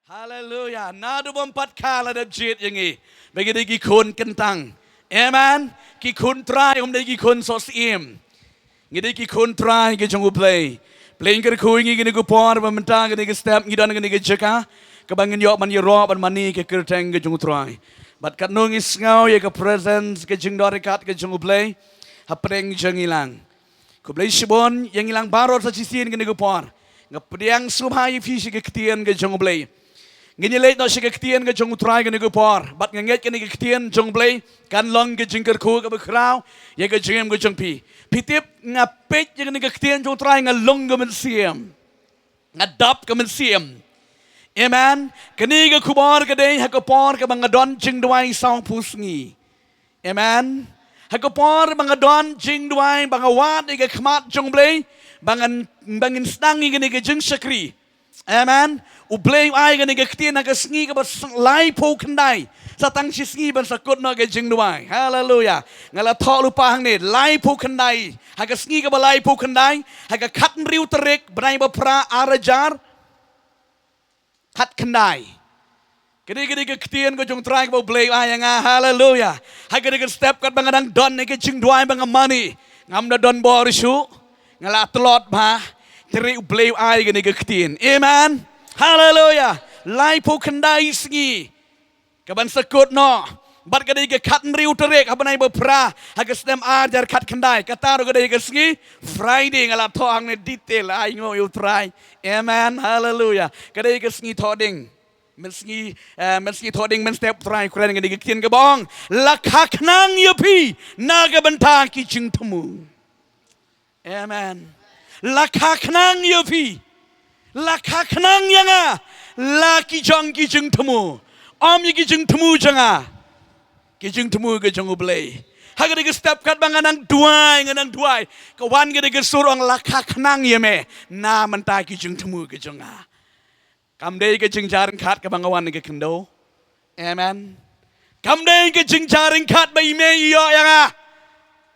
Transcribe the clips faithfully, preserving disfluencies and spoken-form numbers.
Haleluya. Naduh bym pat kha la dep jied ïa ngi ba ngi dei ki khun kyntang. Amen. Ki khun Trai, ym dei ki khun sohsyiem. Ngi dei ki khun Trai ki jong U Blei. Blei un kyrkhu ïa ngi kine ki por ba mynta kine ki step ngi don kine ki jaka kaba ngin ïoh ban ïaroh ban mane ki kyrteng ki jong U Trai. Bad katno ngi sngew ïa ka presence, ka jingdon ryngkat ki jong U Blei hapdeng jong ngi lang. Khublei shibun ïa ngi lang baroh sa shisien kine ki por. Nga pdiang sngewbha ïa phi sha ka ktien ka jong U Blei. Ngin ïa leit noh sha ka ktien ka jong U Trai kine ki por. Bad nga ngeit kane ka ktien jong U Blei kan long ka jingkyrkhu kaba khraw ïa ka jingim ka jong phi. Phi tip, nga peit ïa kane ka ktien jong U Trai nga long ka mynsiem. Nga dap ka mynsiem. Amen. Kane ka khubor ka dei ha ka por kaba nga don jingduwai sawphew sngi. Amen. Ha ka por ba nga don jingduwai, ba nga wad ïa ka khmat jong U Blei, ba ngan, ba ngin sdang ïa kane ka jingshakri. Amen. U Blei u ai kane ka ktien ha ka sngi kaba s-, laiphew khyndai. Sa tang shi sngi ban sa kut noh ka jingduwai. Haleluya. Nga la thoh lypa hangne, laiphew khyndai. Ha ka sngi kaba laiphew khyndai, ha ka khathynriew tarik bnai ba phra ar hajar khatkhyndai. Kane, kane ka ktien ka jong U Trai kaba U Blei u ai ïa nga. Haleluya. Ha kane ka step katba nga dang don ïa ka jingduwai ba nga mane, ngam da don bor shuh. Nga la tlot bha. Hynrei U Blei u ai kane ka ktien. Amen. Haleluya. Laiphew khyndai sngi kaban sa kut noh. Bad ka dei ka khathynriew tarik ha bnai ba phra ha ka snem ar hajar khatkhyndai. Kata ruh ka dei ka sngi Friday, nga la thoh hangne detail, ainguh ïa U Trai. Amen. Haleluya. Ka dei ka sngi Thohdieng. Mynsngi, eh, mynsngi Thohdieng mynstep U Trai u kren ïa kane ka ktien kaba ong, la kha khnang ïa phi na ka bynta ki jingthmu. Amen. La kha khnang ïa phi. La kha khnang ïa nga. La ki jong ki jingthmu. Ym ïa ki jingthmu jong nga. Ki jingthmu ki jong U Blei. Ha kane ka step katba nga nang duwai, nga nang duwai, ka wan kane ka sur ong, la kha khnang ïa me na bynta ki jingthmu ki jong nga. Kam dei ka jingjia ryngkat kaba nga wan ha ka khyndew. Amen. Kam dei ka jingjia ryngkat ba i mei i ïoh ïa nga,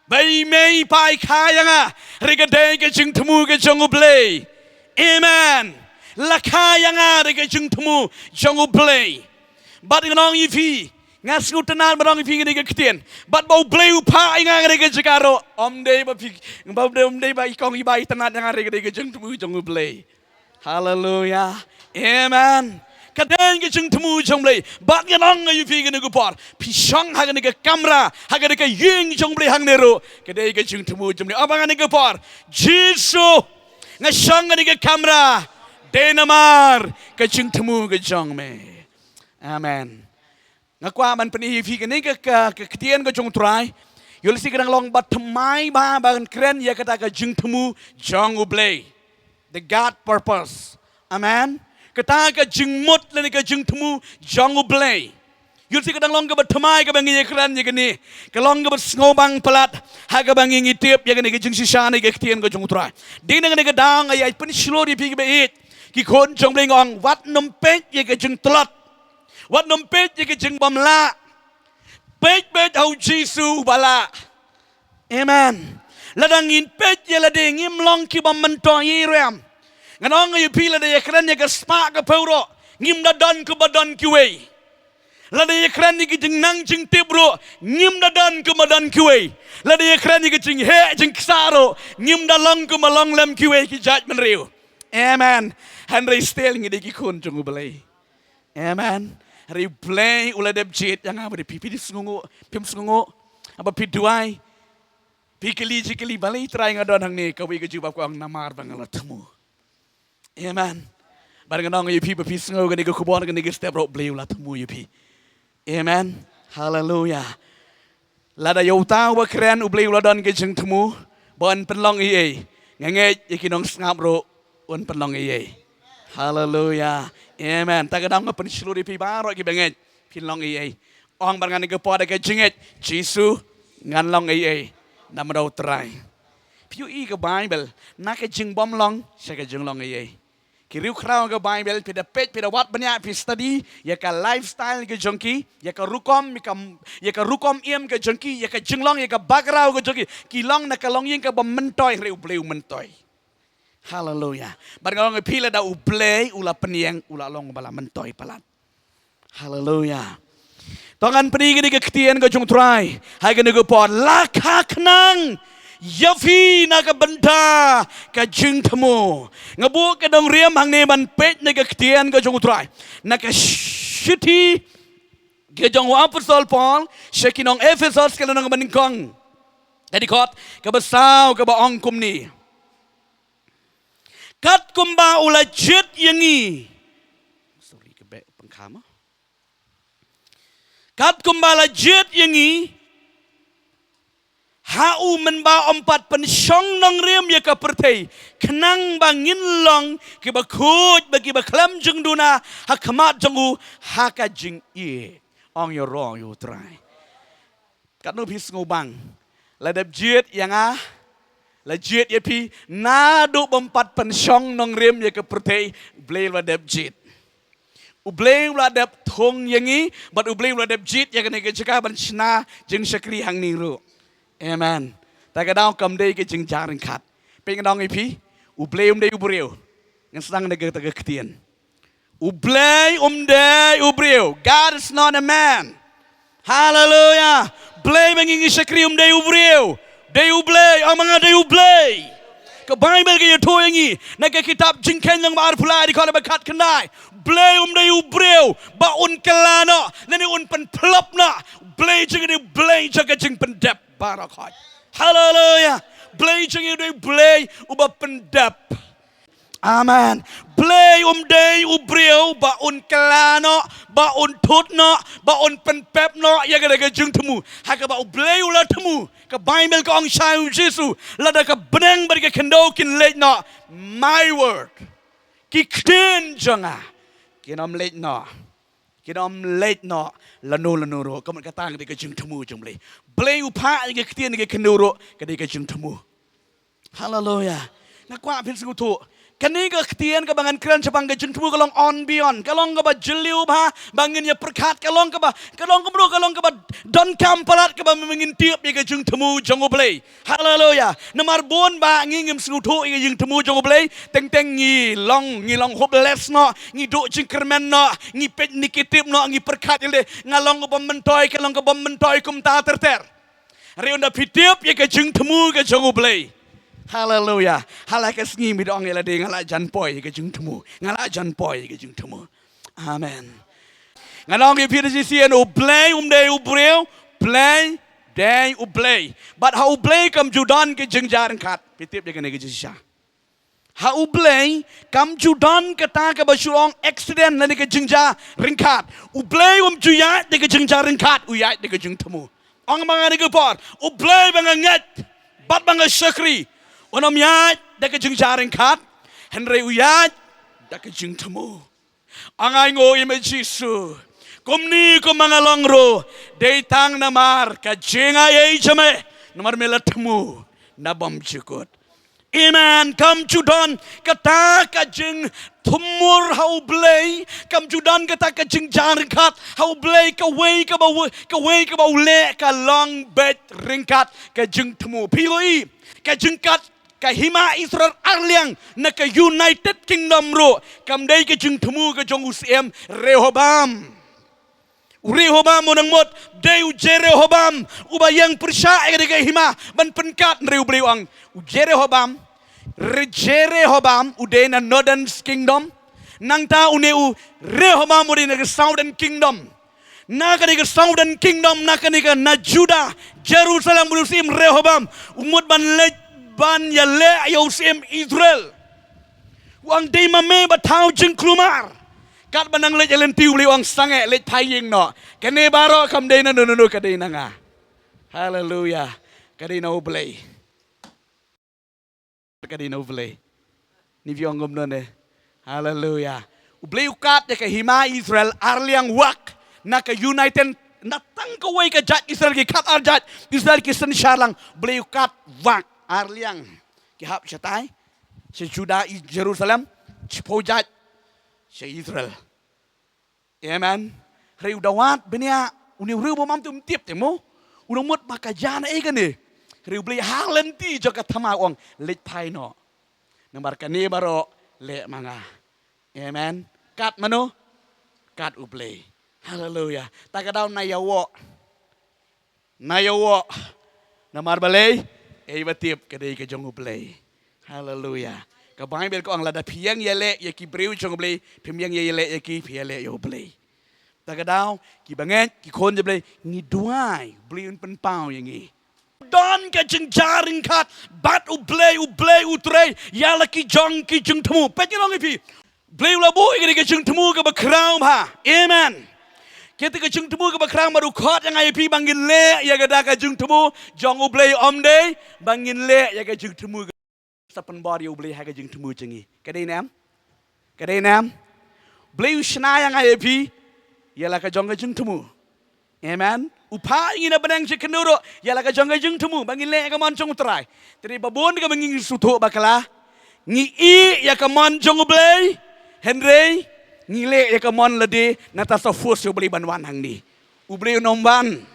ba i mei i pa i kha ïa nga. Hynrei ka dei ka jingthmu ka jong U Blei. Amen. La kha ïa nga da ka jingthmu jong U Blei. Bad ngan ong ïa phi, nga sngewtynnat ban ong ïa phi kane ka ktien, bad ba U Blei u phah ïa nga ha kane ka jaka ruh, ym dei ba phi, ba ym dei, ym dei ba i kong i bah i tynnat ïa nga, hynrei ka dei ka jingthmu jong U Blei. Haleluya. Amen. Ka dei ka jingthmu jong U Blei. Bad ngan ong ïa phi kane ka por, phi shong ha kane ka kamra, ha kane ka ïing jong U Blei hangne ruh, ka dei ka jingthmu jong U Blei. Ong ba kane ka por, Jisu, nga shong ha kane ka kamra, dei namar ka jingthmu ka jong me. Amen. Nga kwah ban pyni ïa phi kane ka, ka, ka ktien ka jong U Trai. Ïoh lehse ka dang long ba thymmai bha ban kren ïa kata ka jingthmu jong U Blei. The God purpose. Amen. Kata ka jingmut lane ka jingthmu jong U Blei. Ïoh lehse ka dang long kaba thymmai kaba ngi ïa kren ïa kane. Ka long kaba sngewbang palat ha kaba ngi, ngi tip ïa kane ka jingshisha ne ka ktien ka jong U Trai. Dei na kane ka daw nga ïai pynshlur ïa phi kaba ïeit, ki khun jong U Blei, nga ong, wat nym peit ïa ka jingtlot. Wat nym peit ïa ka jingbymlah. Peit, peit ha U Jisu uba lah. Amen. Lada ngin peit ïa lade, ngim long kiba myntoi ruh em. Ngan ong ïa phi, lada ïa kren ïa ka spah ka phew ruh, ngim da don kumba don kiwei. Lada ïa kren ïa ki jingnang jingtip ruh, ngim da don kumba don kiwei. Lada ïa kren ïa ki jingheh jingksah ruh, ngim da long kumba long lem kiwei ki jaitbynriew. Amen. Hynrei still ngi dei ki khun jong U Blei. Amen. Hynrei U Blei u la dep jied ïa nga. Ba dei phi, phi dei sngewnguh, phim sngewnguh? Haba phi duwai, phi kylli jingkylli, balei Trai nga don hangne? Kawei ka jubab ka ong, namar ba nga la thmu. Amen. Bad ngan ong ïa phi, ba phi sngew kane ka khubor kane ka step ruh, U Blei u la thmu ïa phi. Amen. Haleluya. Lada ïa uta uba kren U Blei u la don ka jingthmu ba un pynlong ei ei, nga ngeit ïa ki nongsngap ruh un pynlong ei ei. Haleluya. Amen. Ta ka daw nga pynshlur ïa phi baroh kiba ngeit, phin long ei ei. Ong bad nga ha kane ka por da ka jingngeit, Jisu, ngan long ei ei namar U Trai. Phi ïohi ka Baibl, na ka jingbymlong sha ka jinglong ei ei. Ki riewkhraw ka Baibl, phi da peit, phi da wad bniah, phi study ïa ka lifestyle ka jong ki, ïa ka rukom, ïa ka, ïa ka rukom im ka jong ki, ïa ka jinglong, ïa ka background ka jong ki. Ki long na ka longïing kaba myntoi, hynrei U Blei u myntoi. Haleluya. Bad nga ong ïa phi, lada U Blei u la pynïeng, u la long ba la myntoi palat. Haleluya. To ngan pyni kane ka ktien ka jong U Trai ha kane ka por. La kha khnang ïa phi na ka bynta ka jingthmu. Nga buh ka dong riam hangne ban peit na ka ktien ka jong U Trai, na ka shithi ka jong u Apostol Paul sha ki nong Ephesos, ka lynnong ba nyngkong, ka dkhot kaba saw, kaba ong kumne: Katkumba u la jied ïa ngi. Sorry, ka beh pangkha mo. Katkumba la jied ïa ngi ha u mynba ym pat pynshong nongrim ïa ka pyrthei, khnang ba ngin long kiba khuid bad kiba khlem jingduna ha khmat jong u ha ka jingïeit. Ong ïaroh ïa U Trai. Katno phi sngewbang, la dep jied ïa nga, la jied ïa phi, naduh bym pat pynshong nongrim ïa ka pyrthei, U Blei u la dep jied. U Blei u la dep thung ïa ngi, bad U Blei u la dep jied ïa kane ka jaka ban shna jingshakri hangne ruh. Amen. Ta ka daw kam dei ka jingjia ryngkat. Peit, ngan ong ïa phi, U Blei um dei u briew. Ngan sdang da kata ka ktien. U Blei um dei u briew. God is not a man. Haleluya. Blei ba ngi ngi shakri um dei u briew. Dei U Blei. Ong ma nga, dei U Blei. Ka Baibl ka ïathuh ïa ngi na ka kitab Jingkheiñ lynnong ba arphew lai, dkhot ba khatkhyndai. Blei um dei u briew ba un kylla noh lane un pynphlop noh. Blei jong ngi dei Blei jong ka jingpyndep baroh khoit. Haleluya. Blei jong ngi dei Blei uba pyndep. Amen. Blei um dei u briew ba un kylla noh, ba un thut noh, ba un pynpep noh ïa kata ka jingthmu. Ha kaba U Blei u la thmu, ka Baibl ka ong shai U Jisu, lada ka bneng bad ka khyndew kin leit noh, my word, ki ktien jong nga kin ym leit noh. Kin ym leit noh lano lano ruh. Ka mut kata ka dei ka jingthmu jong Blei. Blei u phah ïa ka ktien ïa ka khyndew ruh, ka dei ka jingthmu. Haleluya. Nga kwah phin sngewthuh, kane ka ktien kaba ngan kren shaphang ka jingthmu ka long on beyond. Ka long kaba jylliew bha ba ngin ïa pyrkhat. Ka long kaba, ka long kumno, ka long kaba donkam palat kaba ma ngin tip ïa ka jingthmu jong U Blei. Haleluya. Namar bun ba ngi ngim sngewthuh ïa ka jingthmu jong U Blei, teng teng ngi long, ngi long hopeless noh, ngi duh jingkyrmen noh, ngi peit negative noh, ngi pyrkhat ïa lade, nga long kaba myntoi, ka long kaba myntoi, kumta ter ter. Hynrei ynda phi tip ïa ka jingthmu ka jong U Blei, haleluya, ha la ka sngi phi da ong ïa lade, nga la jan poi ïa ka jingthmu, nga la jan poi ïa ka jingthmu. Amen. Ngan ong ïa phi da shisien, U Blei um dei u briew, Blei dei U Blei. Bad ha U Blei kam ju don ka jingjia ryngkat. Phi tip ïa kane ka jingshisha. Ha U Blei kam ju don kata kaba shu ong accident lane ka jingjia ryngkat. U Blei um ju ïaid da ka jingjia ryngkat, u ïaid da ka jingthmu. Ong ma nga ha kane ka por, U Blei ba nga ngeit bad ba nga shakri, un ym ïaid da ka jingjia ryngkat, hynrei u ïaid da ka jingthmu. Ong, ainguh ïa me Jisu, kumne kumba nga long ruh, dei tang namar ka jingaiei jong me, namar me la thmu na bymjukut. Amen. Kam ju don kata ka jingthmu ha U Blei, kam ju don kata ka jingjia ryngkat ha U Blei. Kawei kaba u, kawei kaba u leh ka long beit ryngkat ka jingthmu. Phi ïohi, ka jingkat ka hima Israel arliang na ka United Kingdom ruh kam dei ka jingthmu ka jong u Syiem Rehoboam. U Rehoboam u nang mut dei u Jeroboam uba ïeng pyrshah ïa ka dei ka hima ban pynkat, hynrei U Blei u ong, u Jeroboam, re Jeroboam u dei na Northern Kingdom, nangta une u Rehoboam u dei na ka Southern Kingdom. Na kane ka Southern Kingdom, na kane ka, na Judah, Jerusalem, u Syiem Rehoboam u mut ban leit ban ïaleh ïa u Syiem Israel. U ong, dei ma me ba thaw jingkulmar. Katba nang leit ïa lynti, U Blei u ong, sangeh, leit phai ïing noh. Kane baroh kam dei na no no no, ka dei na nga. Haleluya. Ka dei na U Blei. Ka dei na U Blei. Ni phi ong kumno ne? Haleluya. U Blei u kat ïa ka hima Israel arliang wak na ka United, na tang kawei ka jait Israel, ki khat ar jait Israel ki synshar lang. U Blei u kat wak arliang. Ki hap shatai sha Judah, i Jerusalem, shiphew jait sha Israel. Amen. Hynrei u da wad bniah, une u Rehoboam um tip te mo. U nang mut ba ka jia na ei kane. Hynrei U Blei ha lynti jong ka thma u ong, leit phai noh. Namar kane baroh leh ma nga. Amen. Kat mano? Kat U Blei. Haleluya. Ta ka daw na ïawoh. Na ïawoh. Namar balei? Ei ba tip ka dei ka jong U Blei. Haleluya. Ka Baibl ka ong lada phi ïeng ïaleh ïa ki briew jong U Blei, phim ïeng ïaleh ïa ki, phi ïaleh ïa U Blei. Ta ka daw, ki bangeit, ki khun jong U Blei, ngi duwai, U Blei un pynpaw ïa ngi. Don ka jingjar ryngkat bad U Blei, U Blei U Trai, ïa la ki jong ki jingthmu. Peit ngi long ïa phi. Blei u la buh ïa ka jingthmu kaba khraw bha. Amen. Kita ka jingthmu kaba khraw bad u khot ïa nga ïa phi ba ngin leh ïa kata ka jingthmu jong U Blei, ym dei ba ngin leh ïa ka jingthmu. Sa pynbor ïa U Blei ha ka jingthmu jong ngi. Ka dei ne em? Ka dei ne em? Blei u shna ïa nga ïa phi ïa la ka jong ka jingthmu. Amen. U phah ïa ngi na bneng shi kynduh ruh ïa la ka jong ka jingthmu ba ngin leh ïa ka mon jong U Trai. Te dei ba bun kaba ngi sngewthuh bakla. Ngi ïeh ïa ka mon jong U Blei. Hynrei ngi leh ïa ka mon lade, nangta sa force ïa U Blei ban wan hangne. U Blei un ym wan.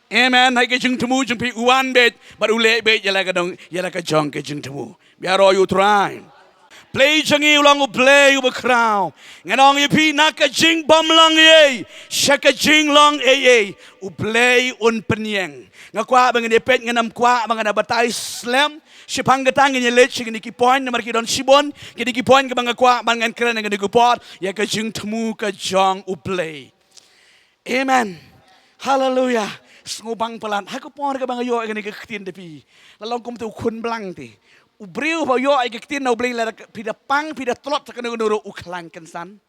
Amen. Ha ka jingthmu jong phi u wan beit bad u leh beit ïa la ka dong, ïa la ka jong ka jingthmu. Baroh ïa U Trai. Blei jong ngi u long U Blei uba khraw. Ngan ong ïa phi, na ka jingbymlong ei ei sha ka jinglong ei ei, U Blei un pynïeng. Nga kwah ba ngin ïa peit, ngan ym kwah ba ngan ïa batai slem. Shaphang kata ngin ïa leit sha kine ki point namar ki don shibun kine ki point kaba nga kwah ban ngan kren ha kane ka por, ïa ka jingthmu ka jong U Blei. Amen. Haleluya. Sngewbang palat. Ha ka por kaba nga ïoh ïa kane ka ktien da phi, la long kum te u khun blang te. U briew ba ïoh ïa ka ktien na U Blei, lada phi da pang, phi da tlot sa kano kano ruh, u khlaiñ kynsan.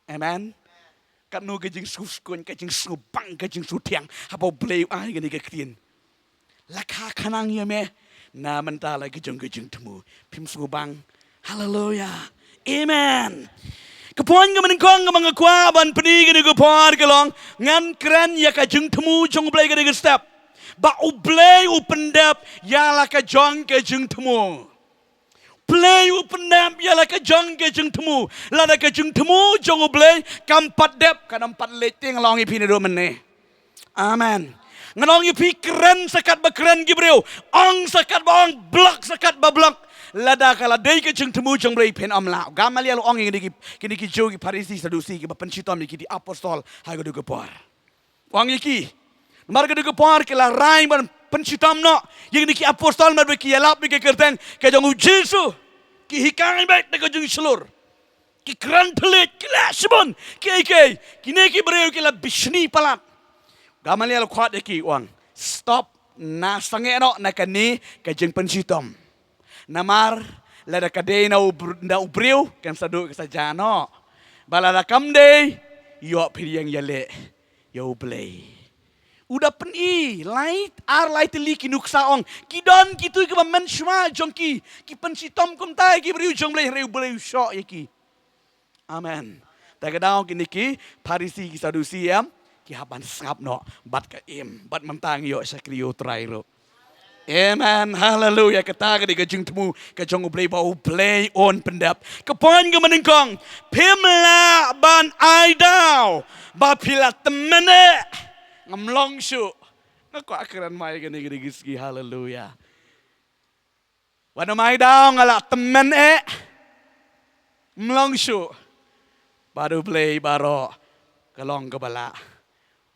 Amen. Katno ka jingsngewskuñ, ka jingsngewbang, ka jingsngewthiang haba U Blei u ai ïa kane ka ktien. La kha khnang ïa me na mynta la ka jong ka jingthmu. Phim sngewbang. Haleluya. Amen. Ka point kaba nyngkong kaba nga kwah ban pyni kane ka por ka long, ngan kren ïa ka jingthmu jong U Blei kane ka step. Ba U Blei u pyndep ïa la ka jong ka jingthmu. Blei u pyndep ïa la ka jong ka jingthmu. Lada ka jingthmu jong U Blei kam pat dep, kan ym pat leit, te nga la ong ïa phi naduh mynne. Amen. Ngan ong ïa phi, kren sa katba kren ki briew, ong sa katba ong, block sa katba block, lada ka la dei ka jingthmu jong U Blei phin ym lah. Gamaliel u ong ïa kine ki, kine ki Jiw, ki Pharisi, Sadusi kiba pynshitom ïa ki apostol ha kato ka por. U ong ïa ki. Namar kato ka por ki la rai ban pynshitom noh ïa kine ki apostol, namar ba ki ïalap ïa ka kyrteng ka jong U Jisu. Ki hikai beit da ka jingshlur. Ki kren thylliej, ki leh shibun kiei kiei. Kine ki briew ki la bishni palat. Gamaliel u khot ïa ki, u ong, stop, na sangeh noh na kane ka jingpynshitom. Namar lada ka dei na u br-, na u briew, kan sa duh ka sa jia noh. Ba lada kam dei, ïoh phi ïeng ïaleh ïa U Blei. U da pyni lai, ar lai tylli ki nuksa, ong, ki don kito kiba mynshuwa jong ki, ki pynshitom kumta ïa ki briew jong U Blei, hynrei U Blei u shoh ïa ki. Amen. Ta ka daw kine ki Pharisi, ki Sadusi, em, ki hap ban sngap noh bad ka im, bad mynta ngi ïoh shakri ïa U Trai ruh. Amen. Haleluya. Kata ka dei ka jingthmu ka jong U Blei, ba U Blei un pyndep. Ka point kaba nyngkong, phim lah ban ai daw ba phi la tymmen eh. Ngam long shuh. Nga kwah kren mai kane ka dei ka sngi. Haleluya. Wat nym ai daw nga la tymmen eh. Ym long shuh. Bad U Blei baroh ka long kaba lah.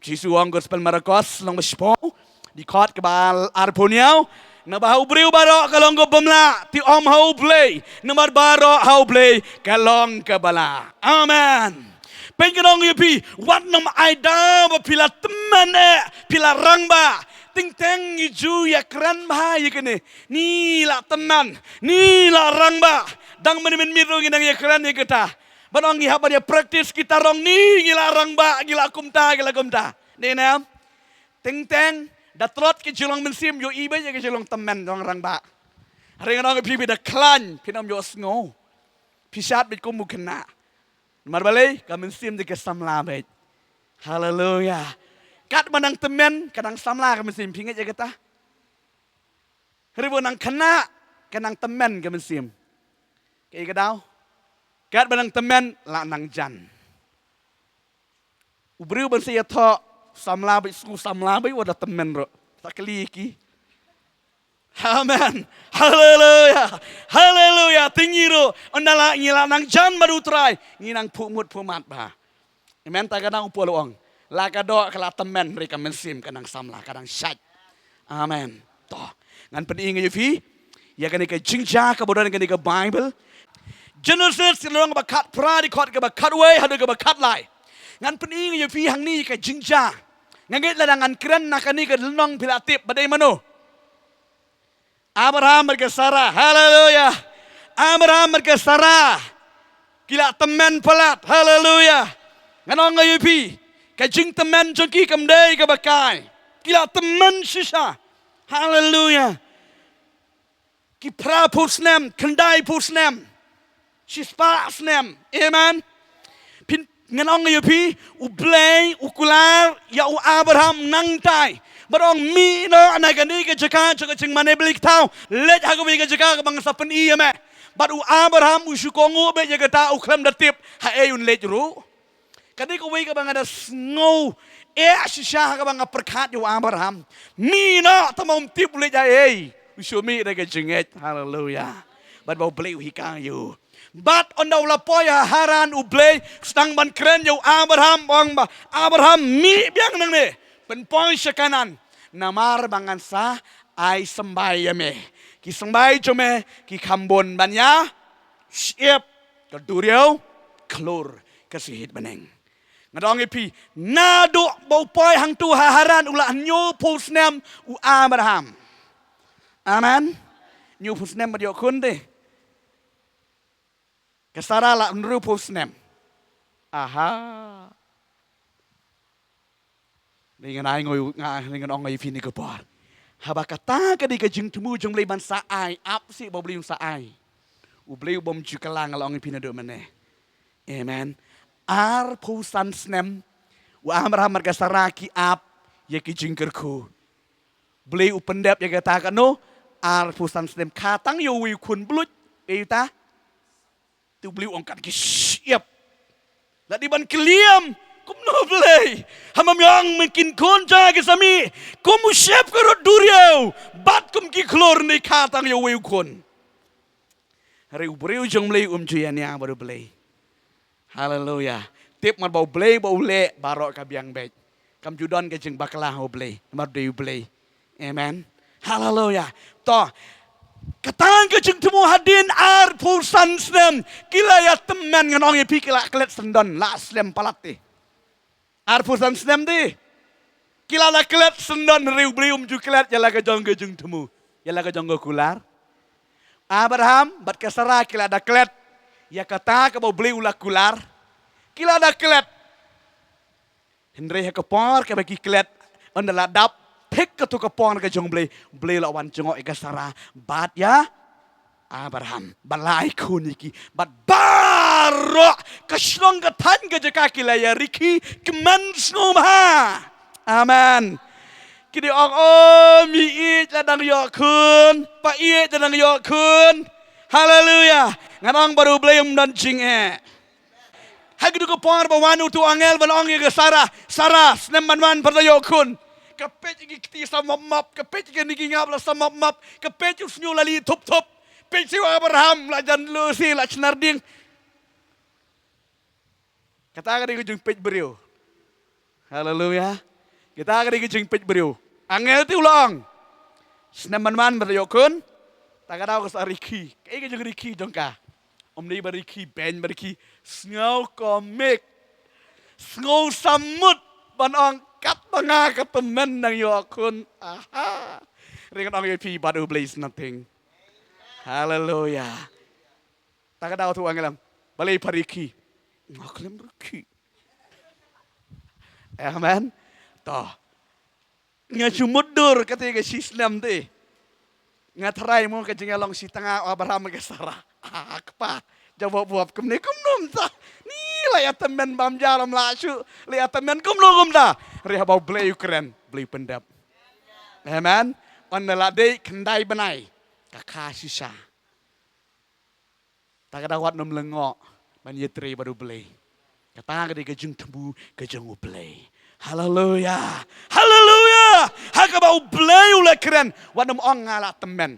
Jisu u ong, Gospel Markos lynnong ba shiphew, dkhot kaba arphew hynñiew, naba ha u briew baroh ka long ka bym lah, te ym ha U Blei, namar baroh ha U Blei ka long kaba lah. Amen. Peit, ngan ong ïa phi, wat nym ai daw ba phi la tymmen eh, phi la rangbah. Teng teng ngi ju ïakren bha ïa kane. Ngi la tymmen, ngi la rangbah. Dang mynmiet mynmiet ruh ngi nang ïakren ïa kata. Ban ong ngi hap ban ïa practice kita rong, ngi, ngi la rangbah, ngi la kumta, ngi la kumta. Ne ne em? Teng teng da tlot ka jinglong mynsiem, ïohi beit ïa ka jinglong tymmen, jinglong rangbah. Hynrei ngan ong ïa phi, phi da khlaiñ, phin ym ïohsngew. Phi shad beit kum u khynnah. Namar balei? Ka mynsiem te ka samla beit. Haleluya. Katba nang tymmen ka nang samla ka mynsiem, phi ngeit ïa kata? Hynrei ba nang khynnah ka nang tymmen ka mynsiem. Kaei ka daw? Katba nang tymmen la nang jan. U briew ban sa ïathoh samla beit, sngew samla beit wat la tymmen ruh. Sa kylli ïa ki. Amen. Haleluya. Haleluya. Te ngi ruh, ynda la ngi la nang jan bad U Trai, ngi nang phuh mut phuh mat bha. Amen. Ta ka nang u Paul u ong, la ka doh ka la tymmen, hynrei ka mynsiem ka nang samla, ka nang shait. Amen. To, ngan pyni ïa phi ïa kane ka jingjia kaba don ha kane ka Bible. Genesis ka lynnong ba khatphra, dkhot kaba khatwei haduh kaba khatlai. Ngan pyni ïa phi hangne ïa ka jingjia. Nga ngeit lada ngan kren na kane ka lynnong phi la tip ba dei mano. Abraham bad ka Sara. Haleluya. Abraham bad ka Sara ki la tymmen palat. Haleluya. Ngan ong ïa phi, ka jingtymmen jong ki kam dei kaba kai. Ki la tymmen shisha. Haleluya. Ki phra phew snem, khyndai phew snem, shispah snem. Amen. Phin, ngan ong ïa phi, U Blei u kular ïa u Abraham nangtai. Bad ong, mih noh na kane ka jaka jong ka jingmane bleiktaw, leit ha kawei ka jaka kaba ngan sa pyni ïa me. Bad u Abraham u shu kohnguh beit ïa kata, u khlem da tip ha ei un leit ruh. Kane kawei kaba nga da sngew eh shisha ha kaba nga pyrkhat ïa u Abraham. Mih noh, tang ba um tip u leit ha ei. U shu mih da ka jingngeit. Haleluya. Bad ba U Blei u hikai ïa u. Bad ynda u la poi ha Haran, U Blei u sdang ban kren ïa u Abraham, u ong ba, Abraham, mih biang nangne, pynpoi sha Kanaan. Namar ba ngan sa ai symbai ïa me. Ki symbai jong me ki kham bun ban ïa shyiap ka duriaw khlur ka shahid bneng. Nga da ong ïa phi, naduh ba u poi hangto ha Haran u la hynñiew phew snem u Abraham. Amen. Hynñiew phew snem bad ïoh khun te. Ka Sara la hynriew phew snem. Aha. Dei ngan ai ngoi, nga, dei ngan ong ïa phi kane ka por. Haba kata ka dei ka jingthmu jong U Blei ban sa ai, ap sih ba U Blei un sa ai. U Blei u bym ju kylla, nga la ong ïa phi naduh mynne. Amen. Arphew san snem u Abraham bad ka Sara ki ap ïa ki jingkyrkhu. Blei u pyndep ïa kata kano, arphew san snem, khatang ïa uwei u khun bluit, ïa uta. Te U Blei u ong, kat ki shyiap. La dei ban kylliam, kumno Blei? Haba me ong me kin khun, jaka ki sa mih, kum u shyiap ka rud duriaw, bad kum ki khlur, ne khatang ïa uwei u khun. Hynrei u briew jong U Blei um ju ïania bad U Blei. Haleluya. Tip mar ba U Blei ba u leh baroh ka biang beit. Kam ju don ka jingbakla ha U Blei, mar dei U Blei. Amen. Haleluya. To, kata ka jingthmu hadien arphew san snem ki la ïa tymmen, ngan ong ïa phi, ki la klet syndon, la slem palat te. Arphew san snem te ki la da klet syndon, hynrei U Blei um ju klet ïa la ka jong ka jingthmu, ïa la ka jong ka kular. Abraham bad ka Sara ki la da klet ïa kata kaba U Blei u la kular. Ki la da klet. Hynrei ha ka por kaba ki klet, ynda la dap thik kato ka por ka jong U Blei, U Blei u la wan jngoh ïa ka Sara bad ïa Abraham, ba la ai khun ïa ki, bad baroh ka shnong ka thaiñ ka jaka ki la ïa rikhi kmen sngewbha. Amen. Ki dei ong, o, mi ïeit la dang ïoh khun, pa ïeit la dang ïoh khun. Haleluya. Ngan ong bad U Blei um don jingeh. Ha kito ki por ba wan uto u angel ban ong ïa ka Sara, Sara, snem ban wan pat la ïoh khun. Ka peit ïa ki kti sa map map, ka peit ïa kine ki ngap la sa map map, ka peit u shñiuh la lih thup thup. Peit sha u Abraham la jan lusi la chnar ding. Kata ka dei ka jingpeit briew. Haleluya. Kata ka dei ka jingpeit briew. Angel te u la ong, snem ban wan pat la ïoh khun. Ta ka daw ka sa rikhi. Kaei ka jingrikhi jong ka? Ym dei ba rikhi beiñ, ba rikhi sngew komik, sngew samut ban ong, katba nga ka tymmen nang ïoh khun. Aha. Hynrei ngan ong ïa phi, bad U Blei is nothing. Haleluya. Ta ka daw tu angel, balei pha rikhi? Nga khlem rikhi. Amen. To. Nga shu mutdur kata ka shi snem te. Nga tharai mo ka jingïalong shi tnga u Abraham ka Sara. Ah, kpa. Jubab buap kumne kumno mynta. Ni la ïa tymmen bam ja lam la shu. La ïa tymmen kumno kumta. Hynrei haba U Blei u kren, Blei u pyndep. Amen. Ynda la dei khyndai bnai ka kha shisha. Ta ka daw wat nym lyngngoh ban ïatrei bad U Blei. Kata ka dei ka jingthmu ka jong U Blei. Haleluya. Haleluya. Ha kaba U Blei u la kren, wat nym ong nga la tymmen.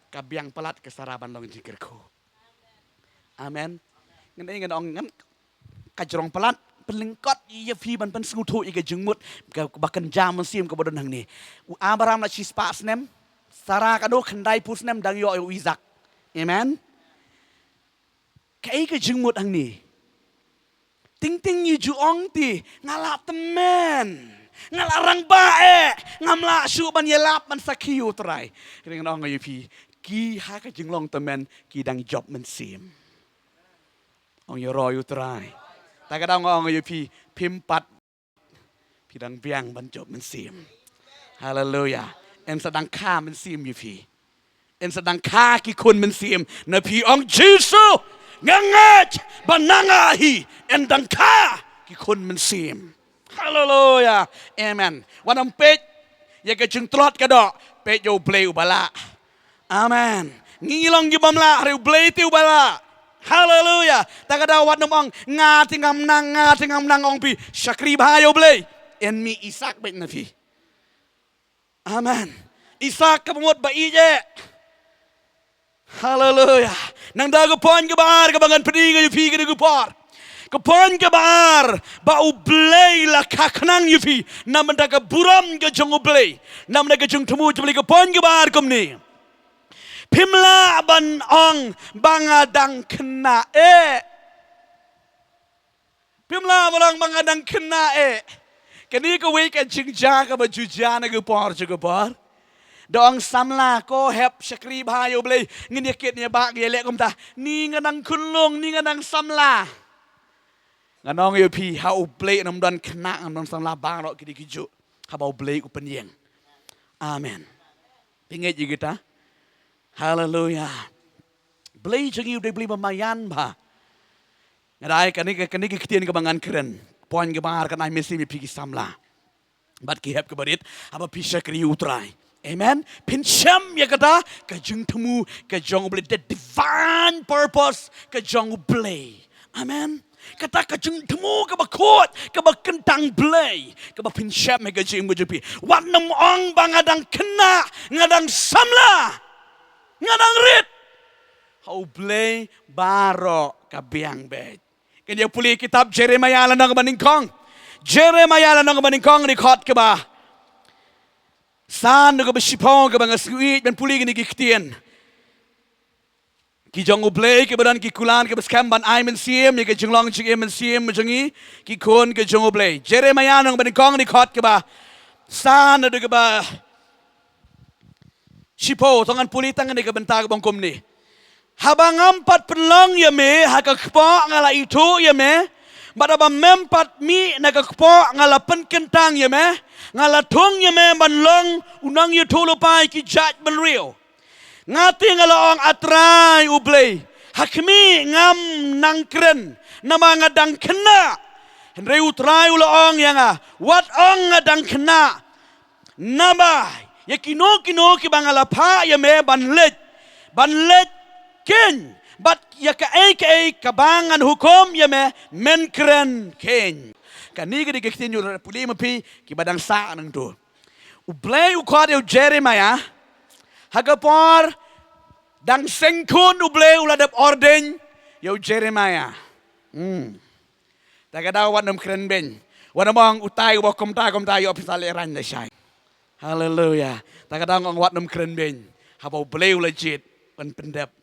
Ka biang palat ka Sara ban long jingkyrkhu. Amen. Ngan, ngan ong ngan ka jrong palat pynlyngkot ïa phi ban pynsngewthuh ïa ka jingmut ka, ba kynja mynsiem kaba don hangne. U Abraham la shispah snem, Sara ka dei khyndaiphew snem dang ïoh ïa u Isak. Amen. Kaei ka jingmut hangne? Ting ting ïa ju ong te nga la tymmen, nga la rangbah eh, ngam lah shuh ban ïalap ban sakhi ïa U Trai. Ring ong ïa phi, ki ha ka jinglong tymmen ki dang jop mynsiem. Ong ïa roi U Trai. Ta ka dang ong ïa phi, phim pat, phi dang biang ban jop mynsiem. Haleluya. Yn sa dang kha mynsiem ïa phi. Yn sa dang kha ki khun mynsiem. Na phi ong Jisu, nga ngeit ba na nga hi yn dang kha ki khun mynsiem. Haleluya. Amen. Wat nym peit ïa ka jingtlot ka doh, peit ïa U Blei uba lah. Amen. Ngi long ki bym lah, hynrei U Blei te uba lah. Haleluya. Ta ka daw wat nym ong nga te ngam nang, nga te ngam nang, ong phi shakri bha ïa U Blei. Yn mih Isak beit na phi. Amen. Isak kaba mut ba ïeit. Haleluya. Nang da ka point kaba ar kaba ngan pynïeng ïa phi kane ka por. Ka point kaba ar, ba U Blei la kha khnang ïa phi na bynta ka burom ka jong U Blei, na bynta ka jingthmu jong U Blei. Ka point kaba ar kumne. Phim lah ban ong ba nga dang khynnah eh. Phim lah ban ong ba nga dang khynnah eh. Kane kawei ka jingjia kaba ju jia na ka por sha ka por. Da ong samla, ko hep shakri bha ïa U Blei, ngin ïa kit ïa bah, ïa leh kumta. Ni nga dang khunlung, ni nga dang samla. Ngan ong ïa phi, ha U Blei ym don khynnah, ym don samla, baroh ki dei kijuh. Haba U Blei u pynïeng. Amen. Phi ngeit ïa kita? Haleluya. Blei jong ngi u dei Blei ba maïan bha. Nga dei kane ka, kane ka ktien kaba ngan kren. Point kaba ar, kan ai mynsiem ïa phi ki samla bad ki hep kaba rit haba phi shakri U Trai. Amen. Phin shem ïa kata ka jingthmu ka jong U Blei, the divine purpose ka jong U Blei. Amen. Kata ka jingthmu kaba khuid, kaba kyntang Blei, kaba phin shem ha ka jingim ka jong phi. Wat nym ong ba nga dang khynnah, nga dang samla, nga dang rit. Ha U Blei baroh ka biang beit. Kan ïa pule kitab Jeremiah lynnong kaba nyngkong. Jeremiah lynnong kaba nyngkong, dkhot kaba san, dkhot kaba shiphew, kaba nga sngewieit ban pule kine ki ktien. Ki jong U Blei kiba don ki kular kiba skhem ban ai mynsiem ïa ka jinglong jingim mynsiem jong ngi, ki khun ki jong U Blei. Jeremiah lynnong ba nyngkong, dkhot kaba san haduh kaba shiphew. To ngan pule tang kane ka bynta kaba ong kumne. Haba ngam pat pynlong ïa me ha ka kpoh, nga la ithuh ïa me, bad haba mem pat mih na ka kpoh, nga la pynkyntang ïa me, nga la thung ïa me ban long u nongïathuhlypa ïa ki jaitbynriew. Nga te nga la ong, A Trai U Blei, ha khmih, ngam nang kren, namar nga dang khynnah. Hynrei U Trai u la ong ïa nga, wat ong nga dang khynnah, namar ïa kino kino kiba nga la phah ïa me ban leit, ban leit khein, bad ïa kaei kaei kaba ngan hukum ïa me, men kren khein. Kane ka dei ka ktien, ïa pule ma phi kiba dang sah nangtu. U Blei u khot ïa u Jeremiah ha ka por dang seng khun. U Blei u la dep ordain ïa u Jeremiah. Hmm. Ta ka daw wat nym kren beiñ. Wat nym ong utai uba kumta kumta ïoh pisa lehraiñ lashai. Haleluya. Ta ka daw ong wat nym kren beiñ. Haba U Blei u la jied ban pyndep.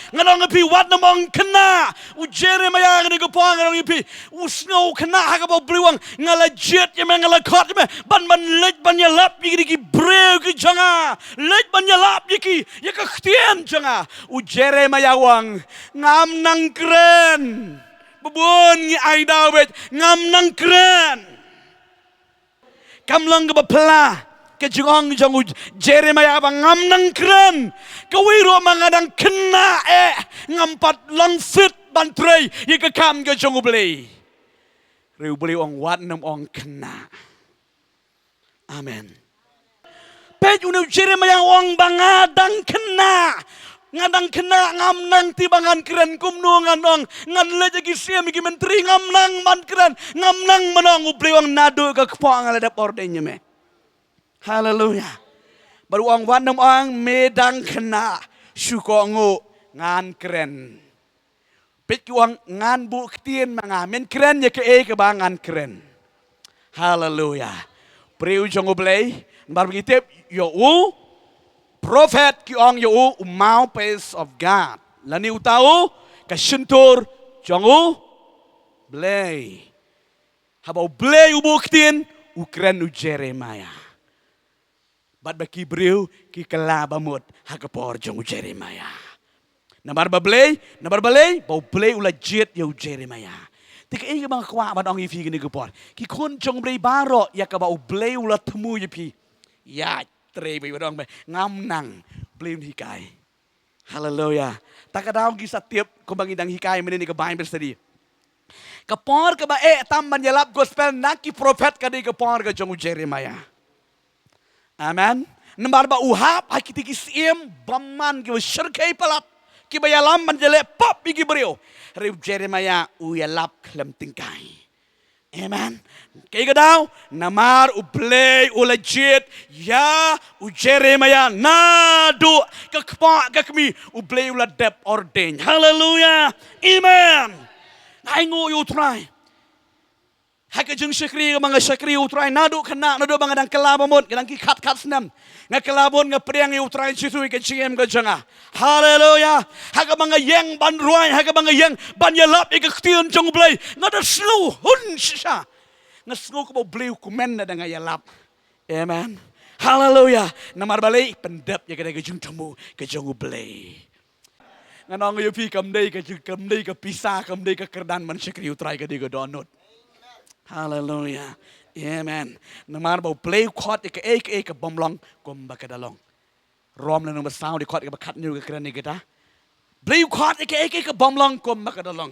Ngan ong ïa phi, wat nym ong khynnah. U Jeremiah kane ka por, ngan ong ïa phi, u sngew khynnah ha kaba U Blei u ong, nga la jied ïa me, nga la khot ïa me ban, ban leit ban ïalap ïa kine ki briew ki jong nga, leit ban ïalap ïa ki ïa ka ktien jong nga. U Jeremiah u ong, ngam nang kren. Ba bun ngi ai daw beit, ngam nang kren. Kam long kaba phylla ka jingong jong u Jeremiah ba ngam nang kren. Kawei ruh ma nga dang khynnah eh, ngam pat long fit ban trei ïa ka kam ka jong U Blei. Hynrei U Blei u ong, wat nym ong khynnah. Amen. Peit, une u Jeremiah u ong ba nga dang khynnah. Nga dang khynnah, ngam nang te ba ngan kren. Kumno ngan ong? Ngan leit ha ki syiem, ha ki myntri, ngam nang ban kren. Ngam nang ban ong. U Blei u ong, naduh ka kpoh nga la dep ordain ïa me. Haleluya. Bad u ong, wat nym ong me dang khynnah, shu kohnguh, ngan kren. Peit, ki ong, ngan buh ktien ma nga, men kren ïa kaei kaba ngan kren. Haleluya. Briew jong U Blei, namar ba ngi tip ïa u prophet, ki ong ïa u, u mouthpiece of God. Lane uta u ka shyntur jong U Blei. Haba U Blei u buh ktien, u kren u Jeremiah. Bad ba ki briew ki kylla bamut ha ka por jong u Jeremiah. Namar ba Blei, namar balei, ba U Blei u la jied ïa u Jeremiah. Te kaei kaba nga kwah ban ong ïa phi kane ka por, ki khun jong U Blei baroh, ïa kaba U Blei u la thmu ïa phi, ïa trei beit, wat ong ba ngam nang, Blei un hikai. Haleluya. Ta ka daw ngi sa tip, kumba ngi dang hikai mynne ha ka Bible study, ka por kaba eh tam ban ïalap gospel na ki prophet ka dei ka por ka jong u Jeremiah. Amen. Namar ba u hap ha kita ki syiem bymman kiba shyrkhei palat, kiba ïalam ban ïaleh pop ïa ki briew. Hynrei u Jeremiah u ïalap khlem tyngkai. Amen. Kaei ka daw? Namar U Blei u la jied ïa u Jeremiah naduh ka kpa ka kmie, U Blei u la dep ordain. Haleluya. Amen. Ai nguh ïa U Trai. Ha ka jingshakri kaba nga shakri ïa U Trai naduh khynnah, naduh ba nga dang kylla bamut, nga dang ki khat khat snem. Nga kylla bun, nga pdiang ïa U Trai Jisu ïa ka jingim ka jong nga. Haleluya. Ha kaba nga ïeng ban rwai, ha kaba nga ïeng ban ïalap ïa ka ktien jong U Blei, nga da sngew hun shisha. Nga sngew kumba U Blei u kmen lada nga ïalap. Amen. Haleluya. Namar balei? Pyndep ïa kata ka jingthmu ka jong U Blei. Ngan ong ïa phi, kam dei ka jing, kam dei ka pisa, kam dei ka kyrdan ban shakri U Trai, ka dei ka dohnud. Haleluya. Amen. Namar ba U Blei u khot ïa kaei kaei kaba ym long kumba ka da long. Rom lynnong ba saw dkhot kaba khatñiew ka kren ïa kata. Blei u khot ïa kaei kaei kaba ym long kumba ka da long.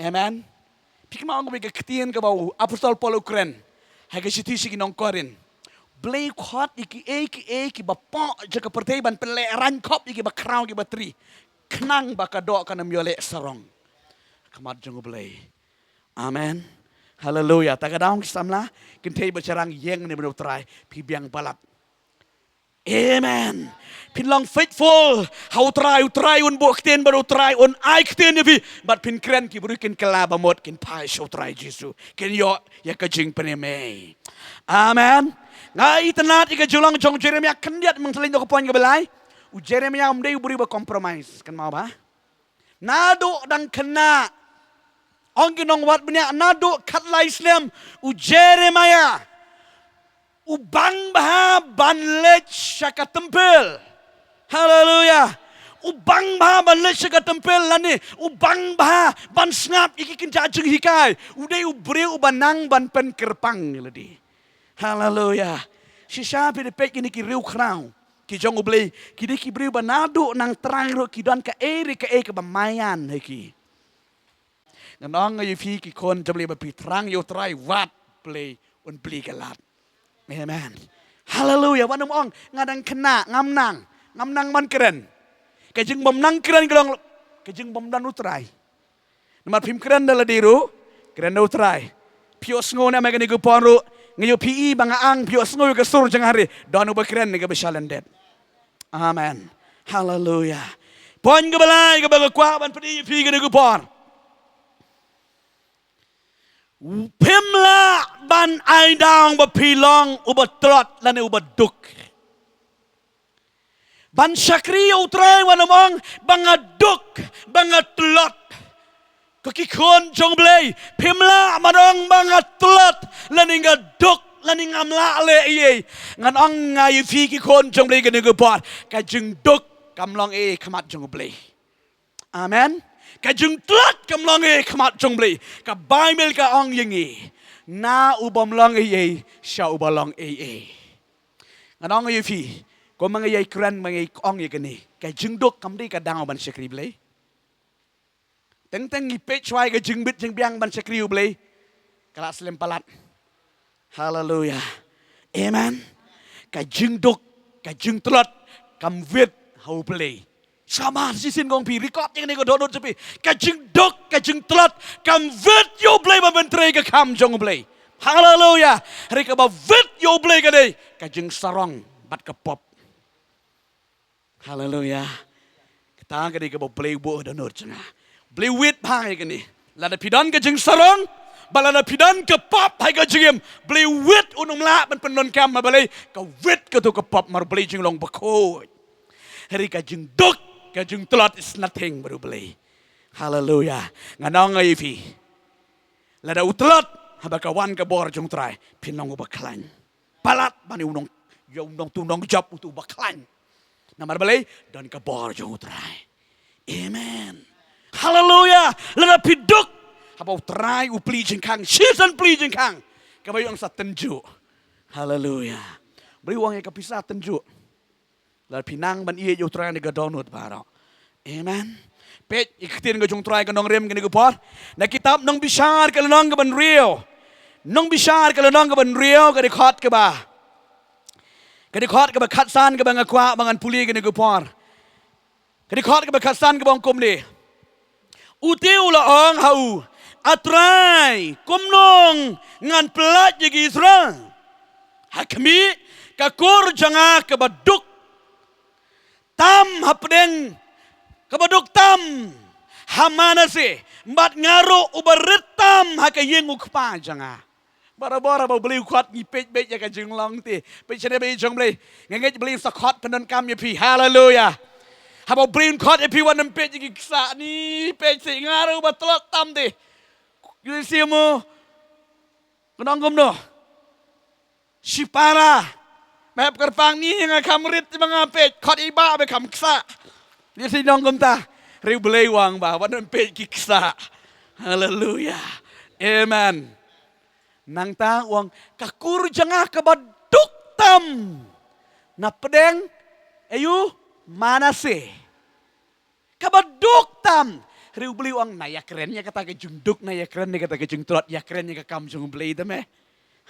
Amen. Phi kynmaw ong ba ka ktien kaba u apostol Paul u kren ha ka shithi sha ki nong Korinth. Blei u khot ïa kiei kiei kiba poh jong ka pyrthei ban pynlehrain khop ïa kiba khraw kiba tri, khnang ba ka doh kan ym ïoh leh sarong ha khmat jong U Blei. Amen. Haleluya. Ta ka daw ki samla, kynthei ba shynrang, ïeng ne bad U Trai, phi biang palat. Amen. Phin long faithful ha U Trai, U Trai un buh ktien bad U Trai un ai ktien ïa phi. Bad phin kren, ki briew kin kylla bamut, kin phai sha U Trai Jisu, kin ïoh ïa ka jingpynim. Amen. Nga itynnad ïa ka jinglong jong u Jeremiah khyndiat, mynta leit noh ka point kaba lai. U Jeremiah um dei u briew ba compromise, kynmaw ba. Naduh dang khynnah, ong ki nongwad bniah, naduh khatlai snem, u Jeremiah u bang bha ban leit sha ka temple. Haleluya. U bang bha ban leit sha ka temple, lane u bang bha ban sngap ïa ki kynja jinghikai. U dei u briew uba nang ban pynkyrpang ïa lade. Haleluya. Shisha phi da peit kine ki riewkhraw ki jong U Blei, ki dei ki briew ba naduh nang trai ruh ki don kaei re kaei kaba maïan ha ki. Ngan ong ïa phi, ki khun jong U Blei, ba phi thrang ïa U Trai, wat Blei un plie ka lad. Amen. Haleluya. Wat nym ong, nga dang khynnah, ngam nang, ngam nang ban kren. Ka jingbym nang kren ka long ka jingbym don U Trai. Namar phim kren da lade ruh, kren da U Trai. Phi ïohsngew ne em ha kane ka por ruh, nga ïoh phi i ba nga ang, phi ïohsngew ïa ka sur jong nga, hynrei don uba kren ïa kaba sha lyndet. Amen. Haleluya. Point kaba lai kaba nga kwah ban pyni ïa phi kane ka por. Phim lah ban ai daw ba phi long uba tlot lane uba duk. Ban shakri ïa U Trai, wat nym ong ba nga duk, ba nga tlot. Ko ki khun jong U Blei, phim lah ban ong ba nga tlot, lane nga duk, lane ngam lah leh ei ei. Ngan ong nga ïa phi, ki khun jong U Blei, kane ka por, ka jingduk kam long ei ei ha khmat jong U Blei. Amen. Ka jingtlot kam long ei ei ha khmat jong U Blei. Ka Baibl ka ong ïa ngi, na u bym long ei ei sha uba long ei ei. Ngan ong ïa phi, kumba nga ïai kren, ba nga ïai ong ïa kane, ka jingduk kam dei ka daw ban shakri Blei. Teng teng ngi peit shuwa ïa ka jingbit jingbiang ban shakri U Blei, ka la slem palat. Haleluya. Amen. Ka jingduk, ka jingtlot kam wit ha U Blei. Shabash, shisien kong phi, record ïa kane ka dohnud jong phi. Ka jingduk, ka jingtlot kam wit ïa U Blei ban pyntrei ka kam jong U Blei. Haleluya. Hynrei kaba wit ïa U Blei ka dei ka jingsarong bad ka pop. Haleluya. Kata ka dei kaba U Blei u buh ha dohnud jong nga. U Blei u wit bha ïa kane. Lada phi don ka jingsarong bad lada phi don ka pop ha ka jingim, U Blei u wit, un ym lah ban pyndonkam, ma balei? Ka wit kato ka pop, namar U Blei jinglong bakhuid. Hynrei ka jingduk, ka jingtlot is nothing bad U Blei. Haleluya. Ngan ong ïa phi, lada u tlot, haba ka wan ka bor jong U Trai, phin long uba khlaiñ. Palat ban ïa u nong, ïa u nongtuh nongjop, uto uba khlaiñ. Namar balei? Don ka bor jong U Trai. Amen. Haleluya. Lada phi duk, haba U Trai u plie jingkhang, shisien plie jingkhang, kaba ïoh sa tynjuh. Haleluya. U Blei u ong ïa ka pisa tynjuh. Lada phi nang ban ïeit ïa U Trai na ka dohnud baroh. Amen. Peit ïa ka ktien ka jong U Trai, ka nongrim, kane ka por. Na ka kitab Nongbishar ka lynnong kaba hynriew. Nongbishar ka lynnong kaba hynriew, ka dkhot kaba, ka dkhot kaba khatsan, kaba nga kwah ba ngan pule kane ka por. Ka dkhot kaba khatsan kaba ong kumne: Uta u la ong ha u, A Trai, kumno ngan pyllait ïa ki Israel? Ha khmih, ka kur jong nga kaba duk tam hapdeng, kaba duk tam ha Manasseh, bad nga ruh uba rit tam ha ka ïing u kpa jong nga. Barabor haba U Blei u khot, ngi peit beit ïa ka jinglong te. Peit shane beit jong U Blei. Nga ngeit U Blei un sa khot pyndonkam ïa phi. Haleluya. Haba U Blei un khot ïa phi, wat nym peit ïa ki ksah, ni peit shi nga ruh ba tlot tam te. Ïa shi mo. Kynong kumno? Shipara. Me hap kyrpang, ni nga kham rit, ma nga peit khot i ba, ba kham ksah. Ïa shi nong kumta. Hynrei U Blei u ong ba wat nym peit ki ksah. Haleluya. Amen. Nangta u ong, ka kur jong nga kaba duk tam na pdeng, aïu, Manasseh. Kaba duk tam. Hynrei U Blei u ong, na ïakren ïa kata ka jingduk, na ïakren ïa kata ka jingtlot, ïakren ïa ka kam jong U Blei te me.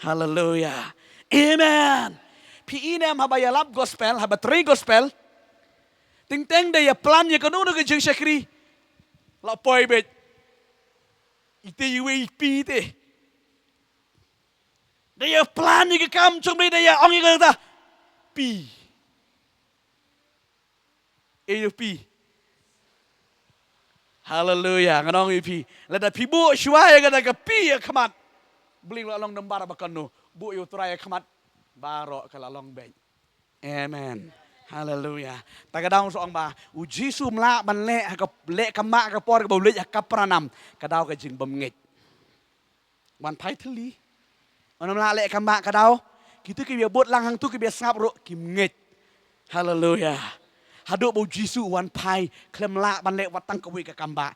Haleluya. Amen. Phi i ne em, haba ïalap gospel, haba trei gospel, teng teng da ïa plan ïa kano kano ka jingshakri, la poi beit. Ite iwei i pie te. Da ïa plan ïa ka kam jong U Blei, da ïa ong ïa kata, pie. Ïa pie. Haleluya. Ngan ong ïa phi, lada phi buh shuwa ïa kata ka pie ha khmat, U Blei u la long nambar ba kano. Buh ïa U Trai ha khmat, baroh ka la long beit. Amen. Haleluya. Ta ka daw sa ong ba U Jisu um lah ban leh ha ka, leh kam bah ha ka por kaba u leit ha Kapernaum. Ka daw ka jingbymngeit. Wan phai thylli. Ym lah leh kam bah, ka daw. Kito kiba bud lang hangto, kiba sngap ruh kim ngeit. Haleluya. Haduh ba U Jisu u wan phai, khlem lah ban leh wat tang kawei ka kam bah.